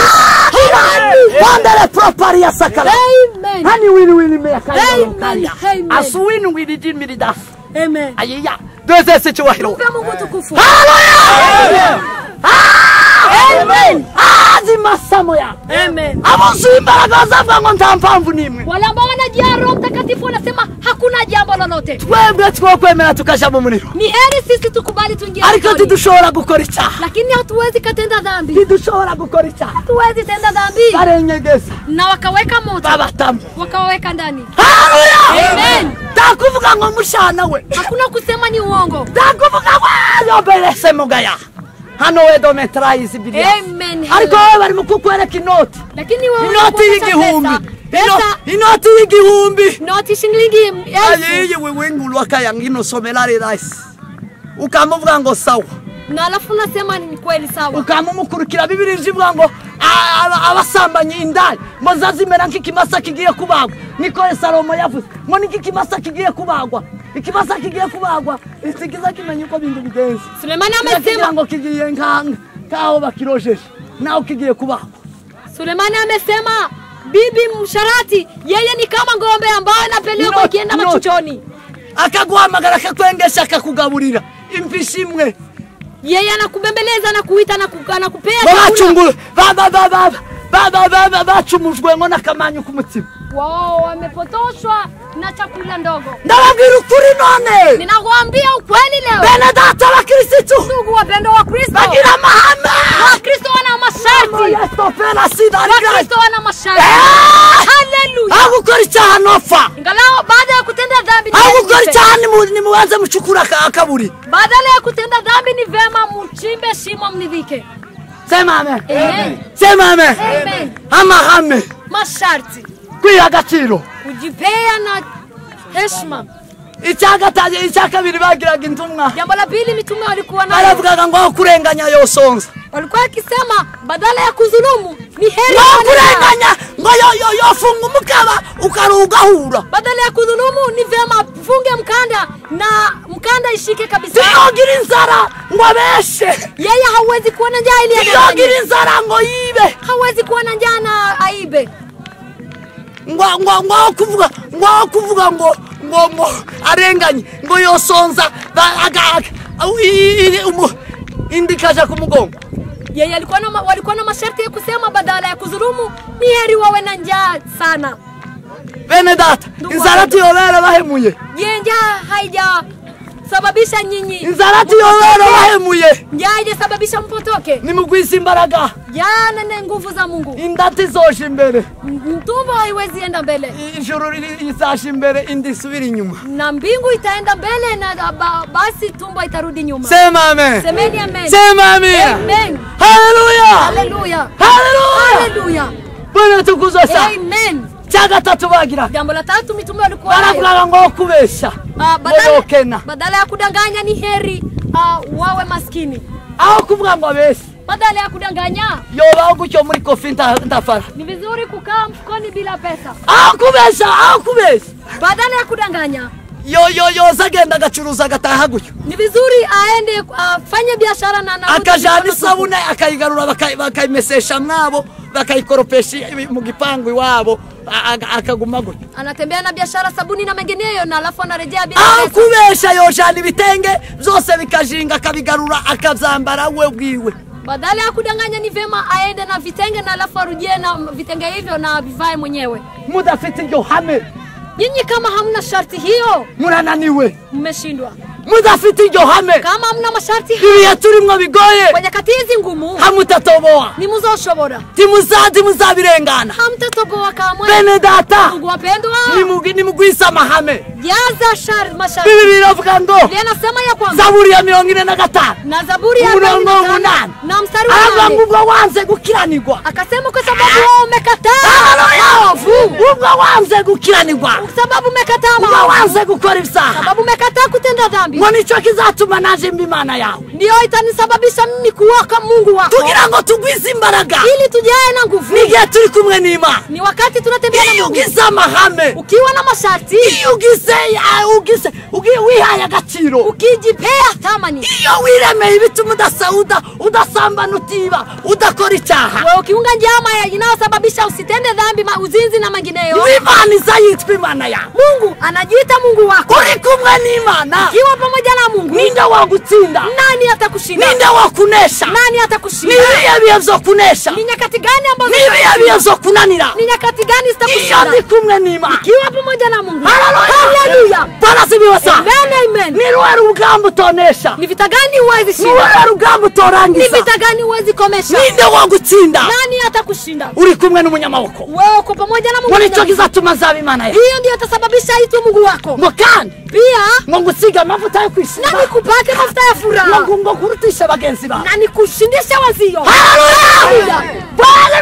Wandere propari ya sakala. Amen. Hani wini wini me akaya. Amen. Amen. Asuwini wini jini daf. Amen. Ayiya. Dweze sicyubahiro. Mpe Mungu tukufu. Haleluya. Amen. Azima samoya. Amen. Abuzuye imbaraga bazavuga ngo nta mpamvu n'imwe. Wale ambao wanajaa Roho Mtakatifu wanasema hakuna jambo lolote. Twebwe twokwemera tukaja mu muriro. Ni heri sisi tukubali tuingie. Ariko ntidushobora gukora icyaha. Lakini hatuwezi katenda dhambi. Ntidushobora gukora icyaha. Hatuwezi tenda dhambi. Barenyegeza. Na wakaweka moto. Babatamu. Wakaweka ndani. Haleluya. Amen. Takuvuga ngo mushana we. Hakuna kusema ni uongo. Takuvuga ngo yobelese mugaya. Hano we dometrayizi bilia. Amen. Ariko wewe bari mu kukwereka inoti. Lakini wewe inoti y'igihumbi. Pesa inoti y'igihumbi. Inoti shilingi 1000. Ayiye wewe ngulwa kaya ngino somelare rice. Ukamuvuga ngo sawa. Na alafu unasema ni kweli sawa. Ukamumukurikira Bibiri ivuga ngo abasambanyi indaya muzazimera nk'ikimasa kigiye kubagwa. Niko Salomo yavuze ngo n'ikimasa kigiye kubagwa. Ikimasa kigiye kubagwa ikiza kimenya uko bintu bigenze. Sulemani amesema ngo kigiye nkanga kaho bakirojeje naho kigiye kubagwa. Sulemani amesema bibi msharati yeye ni kama ng'ombe ambayo anapelekwa kienda machuchoni. Akaguhamagara akakwengesha akakugaburira impishi imwe. Yeye anakubembeleza na kuita na anakupea. Baba bacumujwe ngo nakamanyu kumutima. Wao wamepotoshwa na chakula ndogo. Ndababwira ukuri none. Ninakuambia ukweli leo. Bene data wa Kristo. Ndugu wapendwa wa Kristo. Bagira amahame. Wakristo wana masharti. Wakristo wana masharti. Haleluya. Agukora icyaha nopfa. Ingalao baada ya kutenda dhambi. Agukora icyaha ni muanze mucukura akaburi. Badala ya kutenda dhambi ni vema mchimbe shimo mnivike. Sema amen. Amen. Sema amen. Amen. Amahame. Masharti. Kwiha agaciro. Kujipea na heshima. Icya kabiri bagiraga intumwa. Jambo la pili mitume walikuwa nayo. Baravugaga ngo aho kurenganya yosonza. Walikuwa wakisema badala ya kudhulumu ni heri kurenganya ngo yofunga umukaba ukarugahura. Badala ya kudhulumu ni vema funge mkanda na mkanda ishike kabisa. Tiyogira inzara ngo abeshe. Yeye hawezi kuwa na njaa ili adanganye. Tiyogira inzara ngo yibe. Hawezi kuwa na njaa na aibe. Ngo kuvuga ngo kuvuga ngo ngo arenganye ngo yosonza indikaja kumugongo. Yeye alikuwa na walikuwa na masharti ya kusema badala ya kudhulumu ni heri wawe na njaa sana. Bene data inzara tuyobera bahemuye. Je, njaa haijasababisha nyinyi? Inzara tuyobera bahemuye. Njaa haijasababisha mpotoke? Nimugwiza imbaraga. Jana na nguvu za Mungu. Indati zoje imbere. Mtumbo haiwezi enda mbele. Ijuru lizaje imbere indi isubira inyuma. Na mbingu itaenda mbele na basi tumbo itarudi nyuma. Sema amen. Semeni amen. Sema amen. Amen. Haleluya. Haleluya. Haleluya. Haleluya. Bwana tukuzwe sana. Amen. Cya gatatu bagira. Jambo la tatu mitume walikuwa baravuga ngo kubesha. Badala ya kudanganya ni heri wawe maskini. Aho kuvuga ngo abeshe. Badala ya kudanganya yoba gutyo muri kofi ndafara. Ni vizuri kukaa mfukoni bila pesa. Aho kubesha, aho kubesha. Badala ya kudanganya yo zagenda agacuruza agataha gutyo. Ni vizuri aende afanye biashara na akajana isabune akayigarura bakayimesesha mwabo bakayikoropesha mu gipangu iwabo akaguma gutyo. Anatembea na biashara sabuni na mengineyo na alafu anarejea bila pesa. Aho kubesha yojana ibitenge byose bikajinga akabigarura akabyambara we bwiwe. Badala ya kudanganya ni vema aende na vitenge na alafu arudie na vitenge hivyo na avivae mwenyewe. Mudafite iryo hame. Nyinyi kama hamna sharti hiyo murananiwe. Mmeshindwa. Mudafite iryo hame. Kama hamna masharti hiyo ibihe turimwo bigoye. Kwa nyakati hizi ngumu hamutatoboa. Nimuzoshobora. Timuzabirengana. Hamtatoboa kamwe. Bene data. Ndugu wapendwa. Nimugwiza amahame. Jaza masharti. Biblia iravuga ngo. Biblia inasema ya kwamba Zaburi ya 45 na Zaburi ya 48 na mstari wa 8. Aravuga ngo wanze gukiranirwa. Akasema kwa sababu wewe umekataa maovu. Ubwo wanze gukiranirwa. Kwa sababu umekataa maovu. Ubwo wanze gukora ibyaha. Sababu umekataa kutenda dhambi. Ngo nicyo kizatuma naje mba Imana yawe. Ndio itanisababisha mimi kuwa kama Mungu wako. Tugira ngo tugwize imbaraga. Ili tujae na nguvu. Nigihe turi kumwe n'Imana. Ni wakati tunatembea na Mungu. Iyo ugize amahame. Ukiwa na masharti. Iyo ugize wihaye agaciro. Ukijipea thamani. Iyo wiremeye ibituma udasambana utiba udakora icyaha. Wewe ukiunga njama inayosababisha usitende dhambi, uzinzi na mengineyo. Imana izayitwa Imana yawe. Mungu anajiita Mungu wako. Uri kumwe n'Imana. Ukiwa pamoja na Mungu. Ninde wagutsinda? Nani atakushinda? Ninde wakunesha? Nani atakushinda? Ni ibihe bihe vyo kunesha? Ni nyakati gani ambazo? Ni ibihe bihe vyo kunanira? Ni nyakati gani zitakushinda? Iyo ndi kumwe n'Imana. Ukiwa pamoja na Mungu. Haleluya. Bwana asifiwe sana. Amen, amen. Ni ruhe rugamba utonesha? Ni vita gani huwezi shinda? Ni ruhe rugamba utorangiza? Ni vita gani huwezi komesha? Ninde wagutsinda? Nani atakushinda? Uri kumwe n'umunyamaboko. Wewe uko pamoja na Mungu. Ngo nicyo kizatuma nzaba Imana yawe. Hiyo ndio itasababisha aitwe Mungu wako. Ngo kandi pia ngo ngusiga amavuta yo kwishima. Na nikupake mafuta ya furaha. Ngo ngukurutishe bagenzi bawe. Na nikushindishe wazio. Haleluya. Bwana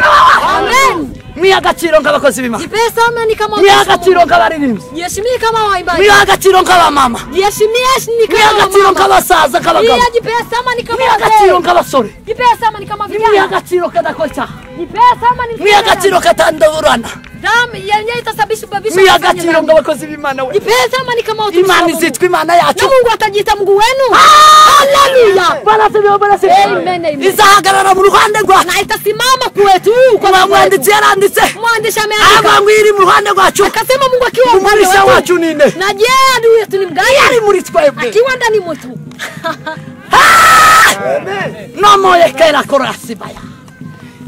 Amen. Mwiha agaciro nk'abakozi b'Imana. Jipee thamani kama Mwiha agaciro nk'abaririmbyi. Jiheshimie kama waimbaji. Mwiha agaciro nk'abamama. Jiheshimie kama Mwiha agaciro nk'abasaza nk'abagabo. Jipee thamani kama Mwiha agaciro nk'abasore. Jipee thamani kama vijana. Mwiha agaciro kadakora icyaha. Jipee thamani. Mwiha agaciro katandaburana. Dhambi yenyewe itasababisha Mwiha agaciro nk'abakozi b'Imana we. Jipee thamani kama watumishi. Imana izitwa Imana yacu. Na Mungu atajiita Mungu wenu. Haleluya. Bwana asifiwe, Bwana asifiwe. Amen, amen. Izahagarara mu ruhande rwacu. Na itasimama kwetu. Kwa mwanditsi yaranditse. Mwandishi ameandika. Avuga ngo iri mu ruhande rwacu. Akasema Mungu akiwa upande Umurisha wetu. wacu ninde? Na je adui yetu ni mgani? Ari muri twebwe. Akiwa ndani mwetu. No moyekera korasibaya.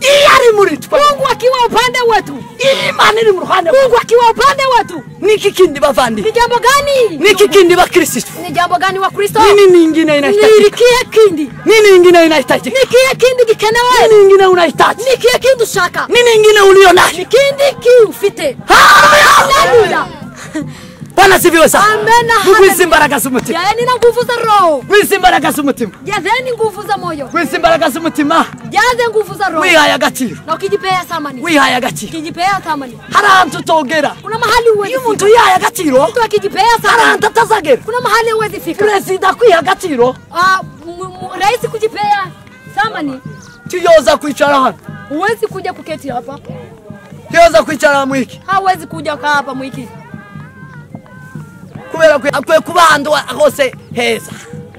Iyo ari muri twe, Mungu akiwa upande wetu, Imana iri mu ruhande, Mungu akiwa upande wetu, niki kindi bavandi? Ni jambo gani? Niki kindi bakristo? Ni jambo gani wa Kristo? Nini nyingine inahitajika? Ni kiye kindi? Nini nyingine inahitajika? Ni kiye kindi gikenewe? Nini nyingine unahitaji? Ni kiye kindi ushaka? Nini nyingine ulio nayo? Ni kindi ki ufite? Haleluya! Bwana asifiwe sana. Amen. Mugwize imbaraga z'umutima. Jazeni na nguvu za roho. Mugwize imbaraga z'umutima. Jazeni nguvu za moyo. Mugwize imbaraga z'umutima. Jaze nguvu za roho. Wihaye agaciro. Na ukijipea thamani. Wihaye agaciro. Ukijipea thamani. Hari ahantu utogera. Kuna mahali huwezi. Iyo umuntu yihaye agaciro, mtu akijipea thamani, hari ahantu atazagera. Kuna mahali huwezi fika. Perezida kwiha agaciro, rais kujipea thamani, tuyoza kwicara hano. Huwezi kuja kuketi hapa. Tuyoza kwicara mwiki. Hawezi kuja kaa hapa mwiki. Kubera akwiye kuba ahantu hose heza.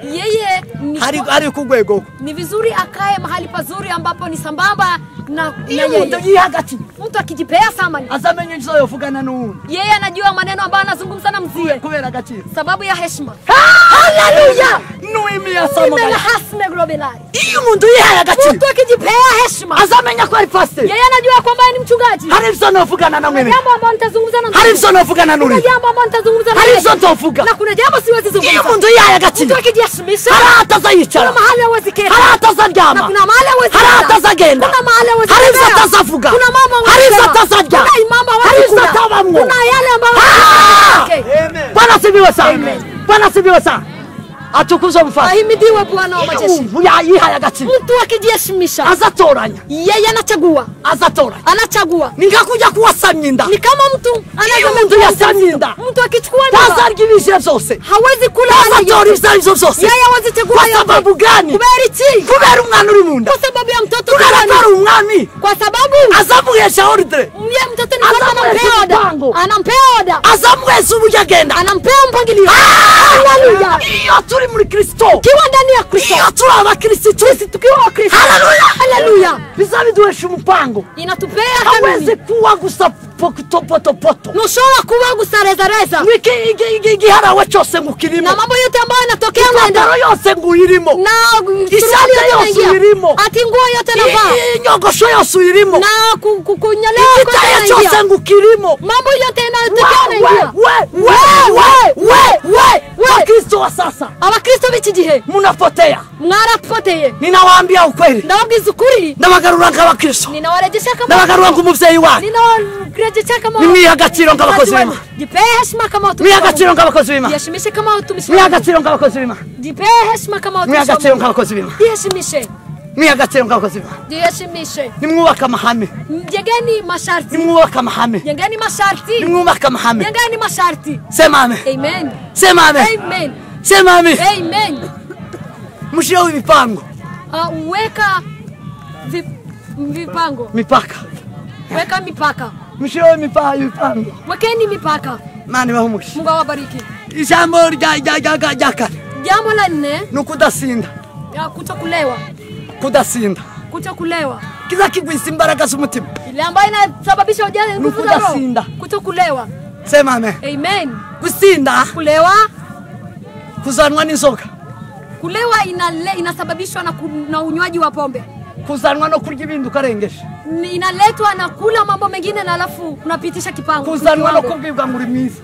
Yeye ni hari ku rwego. Ni vizuri akae mahali pazuri ambapo ni sambamba na yeye. Mtu Mtu akijipea thamani, azamenya ivyo yovugana n'uwundi. Yeye anajua maneno ambayo anazungumza na mzie. Kubera agaciro. Sababu ya heshima. Haleluya! Nuimia samogala. Hasme globelari. Iyo umuntu yihaye agaciro. Mtu akijipea heshima, azamenya ko ari pastor. Yeye anajua kwamba ni mchungaji. Hari ivyo novugana na mwene. Jambo ambalo nitazungumza na Hari ivyo novugana n'uri. Kuna jambo ambalo nitazungumza na Hari ivyo ntovuga. Na kuna jambo siwezi zungumza. Iyo umuntu yihaye agaciro. Mtu akijiheshimisha, hari atazayicara. Kuna mahali hawezi keti. Hari atazaryama. Na kuna mahali hawezi. Hari atazagenda. Kuna mahali hawezi. Hari ivyo atazavuga. Kuna mama hawezi. Hari ivyo atazarya. Kuna imama hawezi. Hari ivyo atabamwo. Kuna yale ambayo. Amen. Bwana asifiwe sana. Bwana asifiwe sana. Atukuzwe mfalme. Ahimidiwe Bwana wa majeshi. Yihaye agaciro. Mtu akijiheshimisha, azatoranya. Yeye anachagua. Azatoranya. Anachagua. Ningakuja kuwasamya inda. Ni kama mtu anazamya yasamya inda. Mtu akichukua mimba, tazarya ibije vyose. Hawezi kula Tazatora ivyo arivyo vyose. Yeye hawezi chagua. Kwa sababu gani? Kubera iki? Kubera umwana uri munda. Kwa sababu ya mtoto. Kubera ari umwami. Kwa sababu azamuhesha ordre. Yeye mtoto ni kama anampea order. Anampea order. Azamuhesha uburyo agenda. Anampea mpangilio. Haleluya. Iyo turi muri Kristo. Tukiwa ndani ya Kristo. Iyo turi abakristo. Tukiwa wa Kristo. Haleluya. Haleluya. Bizabiduhesha umupango. Inatupea kanuni. Hawezi kuwa gusa potopoto. Ntushobora kuba gusa reza reza. Igiharawe cyose ngo ukirimo. Na mambo yote ambayo yanatokea unaenda. Ipantaro yose ngo uyirimo. Na ishati yose uyirimo. Ati nguo yote navaa. Inyogosho yose uyirimo. Na kunyelewa kote igitaye cyose ngo ukirimo. Mambo yote yanayotokea unaingia. We Wakristo wa sasa. Abakristo b'iki gihe. Munapotea. Mwarapoteye. Ninawaambia ukweli. Ndababwiza ukuri. Ndabagarura nk'abakristo. Ninawarejesha kama. Ndabagarura nk'umuvyeyi wanyu. Ninawarejesha kama. Nimwihe agaciro nk'abakozi b'Imana. Jipee heshima kama watumishi. Mwihe agaciro nk'abakozi b'Imana. Jiheshimishe kama watumishi. Mwihe agaciro nk'abakozi b'Imana. Jipee heshima kama watumishi. Mwihe agaciro nk'abakozi b'Imana. Jiheshimishe. Mwihe agaciro nk'abakozi b'Imana. Jiheshimishe. Nimwubake amahame. Jengeni masharti. Nimwubake amahame. Jengeni masharti. Nimwubake amahame. Jengeni masharti. Sema amen. Amen. Sema amen. Amen. Sema amen. Amen. Mushireho imipango. Weka vipango. Mipaka. Weka mipaka. Mushireho mipango. Wekeni mipaka. Imana ibahe umugisha. Mungu awabariki. Ijambo rya kane. Jambo la nne. Ni ukudasinda. Ya kutokulewa. Kudasinda. Kutokulewa. Kiza kigwisa imbaraga z'umutima. Ile ambayo inasababisha ujane nguvu za roho. Kutokulewa. Sema amen. Amen. Gusinda. Kulewa. Kuzanwa n'inzoga. Kulewa inasababishwa na unywaji wa pombe. Kuzanwa no kurya ibintu ukarengesha. Inaletwa na kula mambo mengine na alafu unapitisha kipango. Kuzanwa no kubwibwa ngo uri mwiza.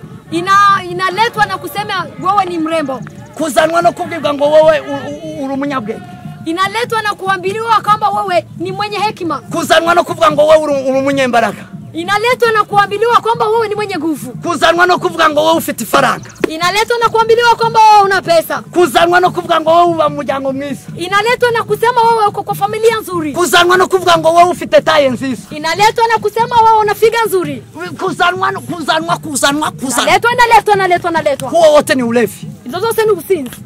Inaletwa na kusema wewe ni mrembo. Kuzanwa no kubwibwa ngo wowe uri umunyabwenge. Inaletwa na kuambiliwa kwamba wewe ni mwenye hekima. Kuzanwa no kuvuga ngo wewe uri umunyembaraga. Inaletwa na kuambiliwa kwamba wewe ni mwenye nguvu. Kuzanwa no kuvuga ngo wewe ufite ifaranga. Inaletwa na kuambiliwa kwamba wewe una pesa. Kuzanwa no kuvuga ngo wewe uba mu muryango mwiza. Inaletwa na kusema wewe uko kwa familia nzuri. Kuzanwa no kuvuga ngo wewe ufite taye nziza. Inaletwa na kusema wewe una figa nzuri. Kuzanwa no kuzanwa. Inaletwa inaletwa. Huo wote ni ulevi. Hizo zote ni usinzi.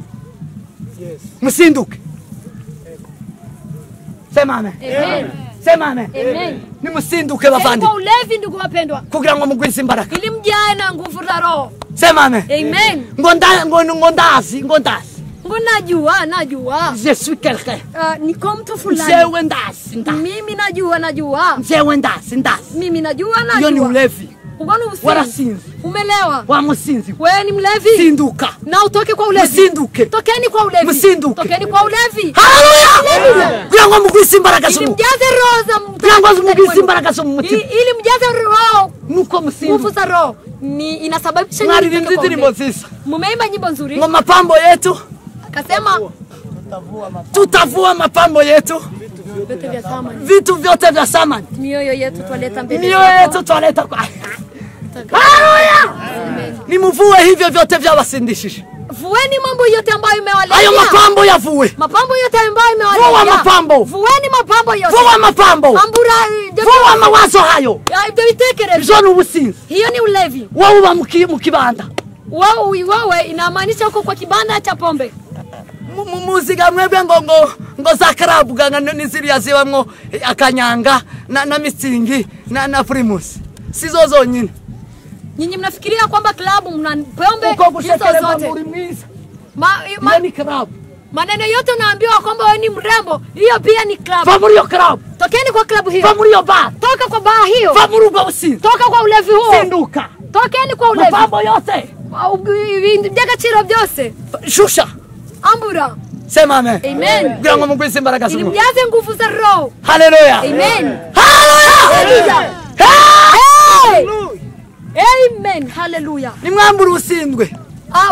Yes. Msinduke. Sema amen. Amen. Sema amen. Amen. Nimusinduke bavandi. Kwa ulevi ndugu wapendwa. Kugira ngo mugwize imbaraga. Ili mjae na nguvu za roho. Sema amen. Amen. Ngo ndazi. Ngo najua. Je suis quelqu'un. Niko mtu fulani. Jewe ndazi. Mimi najua. Jewe ndazi. Mimi najua. Hiyo ni ulevi. Ubwo ni ubusinzi. Warasinze. Umelewa. Wa musinzi. Wewe ni mlevi. Sinduka. Na utoke kwa ulevi. Musinduke. Tokeni kwa ulevi. Musinduke. Tokeni kwa ulevi. Haleluya! Kugira ngo mugwise imbaraga Ili z'umwuka. mjaze roho za Kugira ngo mugwise imbaraga zo mu mutima. Ili mjaze roho Nuko musinduka. nguvu za roho ni inasababisha nyinyi Mwaririmbye mtoke kwa indirimbo ulevi. nziza. Mumeimba nyimbo nzuri. Ngo mapambo yetu Akasema tutavua mapambo yetu, vyote vya thamani. vitu vyote vya thamani, Mioyo yetu twaleta mbele. mioyo zako. yetu twaleta kwa. Haleluya! Nimuvue hivyo vyote vyawasindishije. Vueni mambo yote ambayo imewaletea. Hayo mapambo yavue. Mapambo yote ambayo imewaletea. Vua mapambo. Vueni mapambo yote. Vua mapambo. Ambura Vua mawazo hayo. Ya, ibyo bitekerezo. Ibyo ni ubusinzi. Hiyo ni ulevi. Wowe uba mu kibanda. Wewe inamaanisha uko kwa kibanda cha pombe. Muziga mwebwe ngo ngo ngo za club ganga n'iziriya zibamwo akanyanga na mitsingi na primus. Sizo zonyine. Nyinyi mnafikiria kwamba klabu mna pombe Uko hizo gushekererwa zote. muri mwiza. Ma, Iyo ni club. maneno yote unaambiwa kwamba wewe ni mrembo, hiyo pia ni club. Va muri iyo club. Tokeni kwa klabu Va hiyo. muri iyo bar. Toka kwa baa hiyo. Va muri ubwo businzi. Toka kwa ulevi huo. Sinduka. Tokeni kwa ulevi. Mapambo yote. Ibintu by'agaciro byose. Shusha. Ambura. Sema amen. Amen. Kugira ngo mugwize imbaraga Ili z'umwuka. mjaze nguvu za roho. Haleluya. Amen. Haleluya. Haleluya. Hey! Amen. Haleluya. Nimwambure ubusindwe.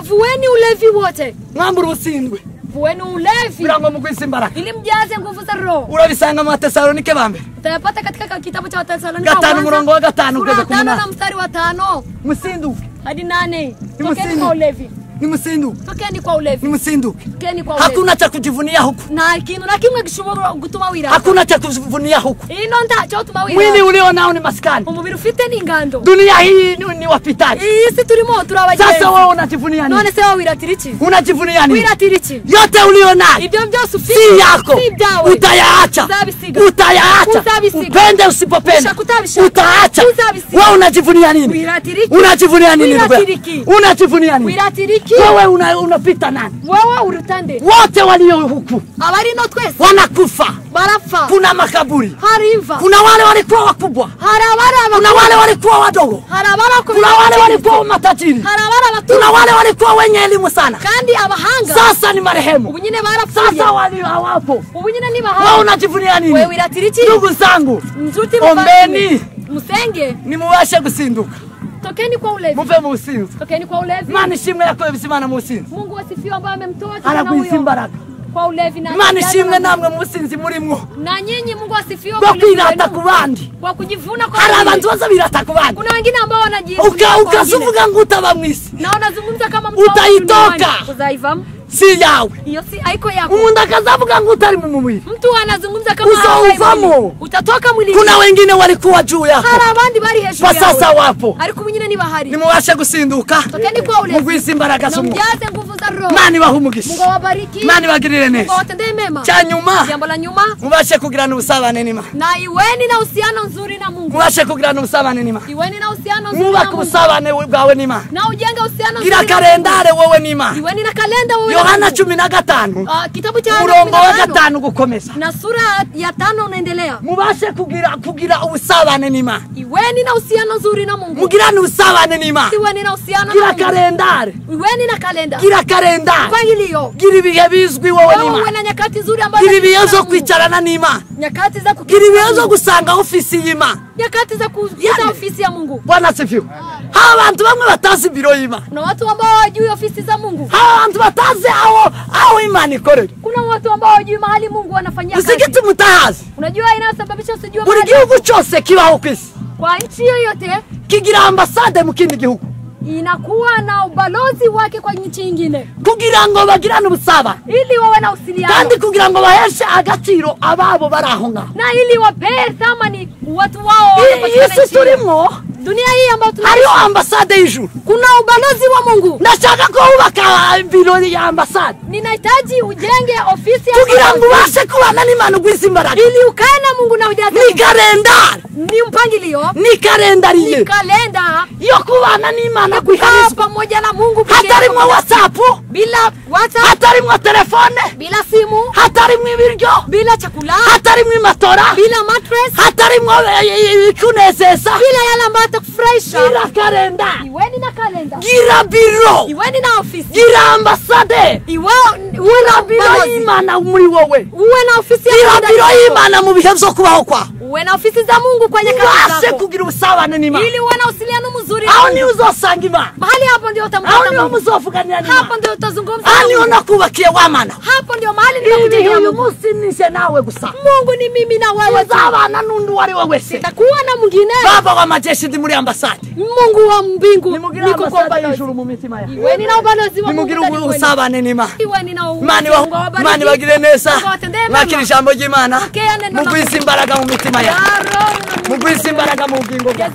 Vueni ulevi wote. Mwambure ubusindwe. Vueni ulevi. Kugira ngo mugwize imbaraga. Ili mjaze nguvu za roho. Urabisanga mu Batesalonike ba mbere. Utayapata katika kitabu cha Wathesalonike wa Gatanu kwanza, murongo wa 5 sura kugeza ya ku 5 na 8. mstari wa 5 Musinduke. hadi 8. Tokeni Nimusinduke. kwa ulevi. Nimusinduke. Tokeni kwa ulevi. Nimusinduke. Tokeni kwa ulevi. Hakuna cha kujivunia huku. Na kintu na kimwe gishobora gutuma wirata. Hakuna cha kujivunia huku. Ino ntacyo tuma Mwili wirata. ulio nao ni maskani. Umubiri ufite ni ingando. Dunia hii ni wapitaji. Iyi si turimo turi Sasa wewe unajivunia nini? None se wowe wiratira iki? Unajivunia nini? Wiratira iki? Yote ulio nayo Ibyo byose ufite si yako. si ibyawe. Utayaacha. Uzabisiga. Utayaacha. Uzabisiga. Upende usipopenda. Ushaka utabishaka. Utaacha. Uzabisiga. Wewe unajivunia nini? Wiratira iki? Unajivunia nini ndugu yangu? Wiratira iki? Unajivunia nini? Wiratira iki? Wewe unapita nani? Wewe urutande. Wote walio huku Abari no twese wanakufa. barapfa. Kuna makaburi. Hari imva. Kuna wale walikuwa wakubwa. Hari abari Kuna abakuru. wale walikuwa wadogo. Hari abari Kuna wale walikuwa matajiri. Hari abari abatunzi. Kuna wale walikuwa wenye elimu sana. Kandi abahanga. Sasa ni marehemu. Ubu nyine barapfuye. Sasa wali hawapo. Ubu nyine Wewe ntibahari. unajivunia nini? Wewe wiratira iki? Ndugu zangu, Nzuti ombeni Musenge. nimuwashe gusinduka. Tokeni kwa ulevi. Muve mu businzi. Tokeni kwa ulevi. Imana ishimwe yakoye bizimana mu businzi. Mungu asifiwe ambaye amemtoa kijana Aragwiza huyo imbaraga. kwa ulevi na Imana ishimwe namwe mu businzi murimwo. na nyinyi Mungu asifiwe Bwo kwa ulevi kwirata wenu. ku bandi. Kwa kujivuna kwa Hari wengine. abantu baza birata ku bandi. Kuna wengine ambao wanajivunia kwa wengine. Ukazuvuga ngo utaba mu isi. Na wanazungumza kama mtu Utaitoka. duniani. Uzaivamo. Si yawe. Hiyo si haiko yako. Umuntu akazavuga ngo utari mu mubiri. Mtu anazungumza kama Uzauvamo. hawai mwili. Utatoka mwilini. Kuna wengine walikuwa juu yako. Hari abandi bari hejuru Kwa sasa yawe. wapo. Ariko ubu nyine ntibahari. Nimuwashe gusinduka. Tokeni kwa ulevi. Mugwize imbaraga Na z'umwuka. mjaze nguvu za roho. Imana ibahe umugisha. Mungu awabariki. Imana ibagirire Mungu neza. awatendee mema. Cya nyuma Jambo la nyuma, mubashe kugirana ubusabane n'Imana. na iweni na uhusiano nzuri na Mungu. Mubashe kugirana ubusabane n'Imana. Iweni na uhusiano nzuri na Mwubake Mungu. ubusabane bwawe n'Imana. Na ujenge uhusiano nzuri. Gira na Mungu. kalendare wowe n'Imana. Iweni na kalenda wewe na Yohana Mungu. 15 Kitabu cha Yohana umurongo wa 15 5 gukomeza. na sura ya 5 unaendelea. Mubashe kugira ubusabane n'Imana. Iweni na uhusiano nzuri na Mungu. Mugirane ubusabane n'Imana. Iweni na uhusiano na Gira Mungu. kalendare. Iweni na kalenda. Gira kalendare. Mpangilio. Gira ibihe bizwi wowe Wewe uwe n'Imana. na nyakati nzuri ambazo Gira ibihe zo Mungu. kwicarana n'Imana. Nyakati za Gira ibihe zo kuketi. gusanga ofisi y'Imana. Nyakati za kukuta Yani. ofisi ya Mungu. Bwana asifiwe. Hawa bantu bamwe batazi biro y'Imana. Kuna watu ambao hawajui ofisi za Mungu. Hawa bantu batazi aho Imana ikorera. Kuna watu ambao hawajui mahali Mungu anafanyia kazi. Usigiti mutahazi. Unajua inayosababisha usijue Buri mahali gihugu cyose kibaho ku isi kwa nchi yoyote kigira ambasade mu kindi gihugu inakuwa na ubalozi wake kwa nchi nyingine kugira ngo bagirane ubusabane ili wawe na usiliano kandi kugira ngo baheshe agaciro ababo bari aho ngaho. na ili wapee thamani watu wao Iyi wanapatikana si nchi hiyo. turimo Dunia hii ambayo tunaishi hariho ambasade y'ijuru. kuna ubalozi wa Mungu. Ndashaka ko wubaka biro ya ambasade Ninahitaji ujenge ofisi ya kugira ngo ubalozi ubashe kubana n'Imana ugwize imbaraga. ili ukae na Mungu na ujaze. Ni kalendari. Ni mpangilio, Ni kalendariye ni kalenda. Yo kubana n'Imana Kukaa pamoja na Mungu pekee. Hatarimo WhatsApp, bila WhatsApp, hatarimo telefone, bila simu, hatarimo ibiryo, bila chakula, hatarimo matora, bila mattress, hatarimo ikunezeza, bila yale ambayo atakufurahisha. Gira kalenda, iweni na kalenda, gira biro, iweni na ofisi, gira ambasade, uwe na biro y'Imana muri wowe, uwe na ofisi ya gira biro y'Imana mu bihe byo kubaho kwa, uwe na ofisi za Mungu kwenye kazi zako, kugira ubusabane n'Imana, ili uwe na usiliano mzuri. Aho ni uzosanga Imana, mahali hapo ndio utampata aho niho Mungu, muzovuganira n'Imana, hapo ndio utazungumza, aho niho nakubakiye wamana, hapo ndio mahali nimekujengea. Uyu munsi nije nawe gusa, Mungu ni mimi na wewe, uzabana n'undi uwo ari we wese, sitakuwa na mwingine. Baba wa majeshi ndi muri ambasade, Mungu wa mbingu niko kwa ubalozi y'ijuru mu mitima yawe, iweni na ubalozi wa Mungu, nimugire ubusabane n'Imana, iweni na Imana ibagire neza, mwakira ijambo ry'Imana, mugwize imbaraga mu mitima yawe, mugwize imbaraga mu bugingo bwawe.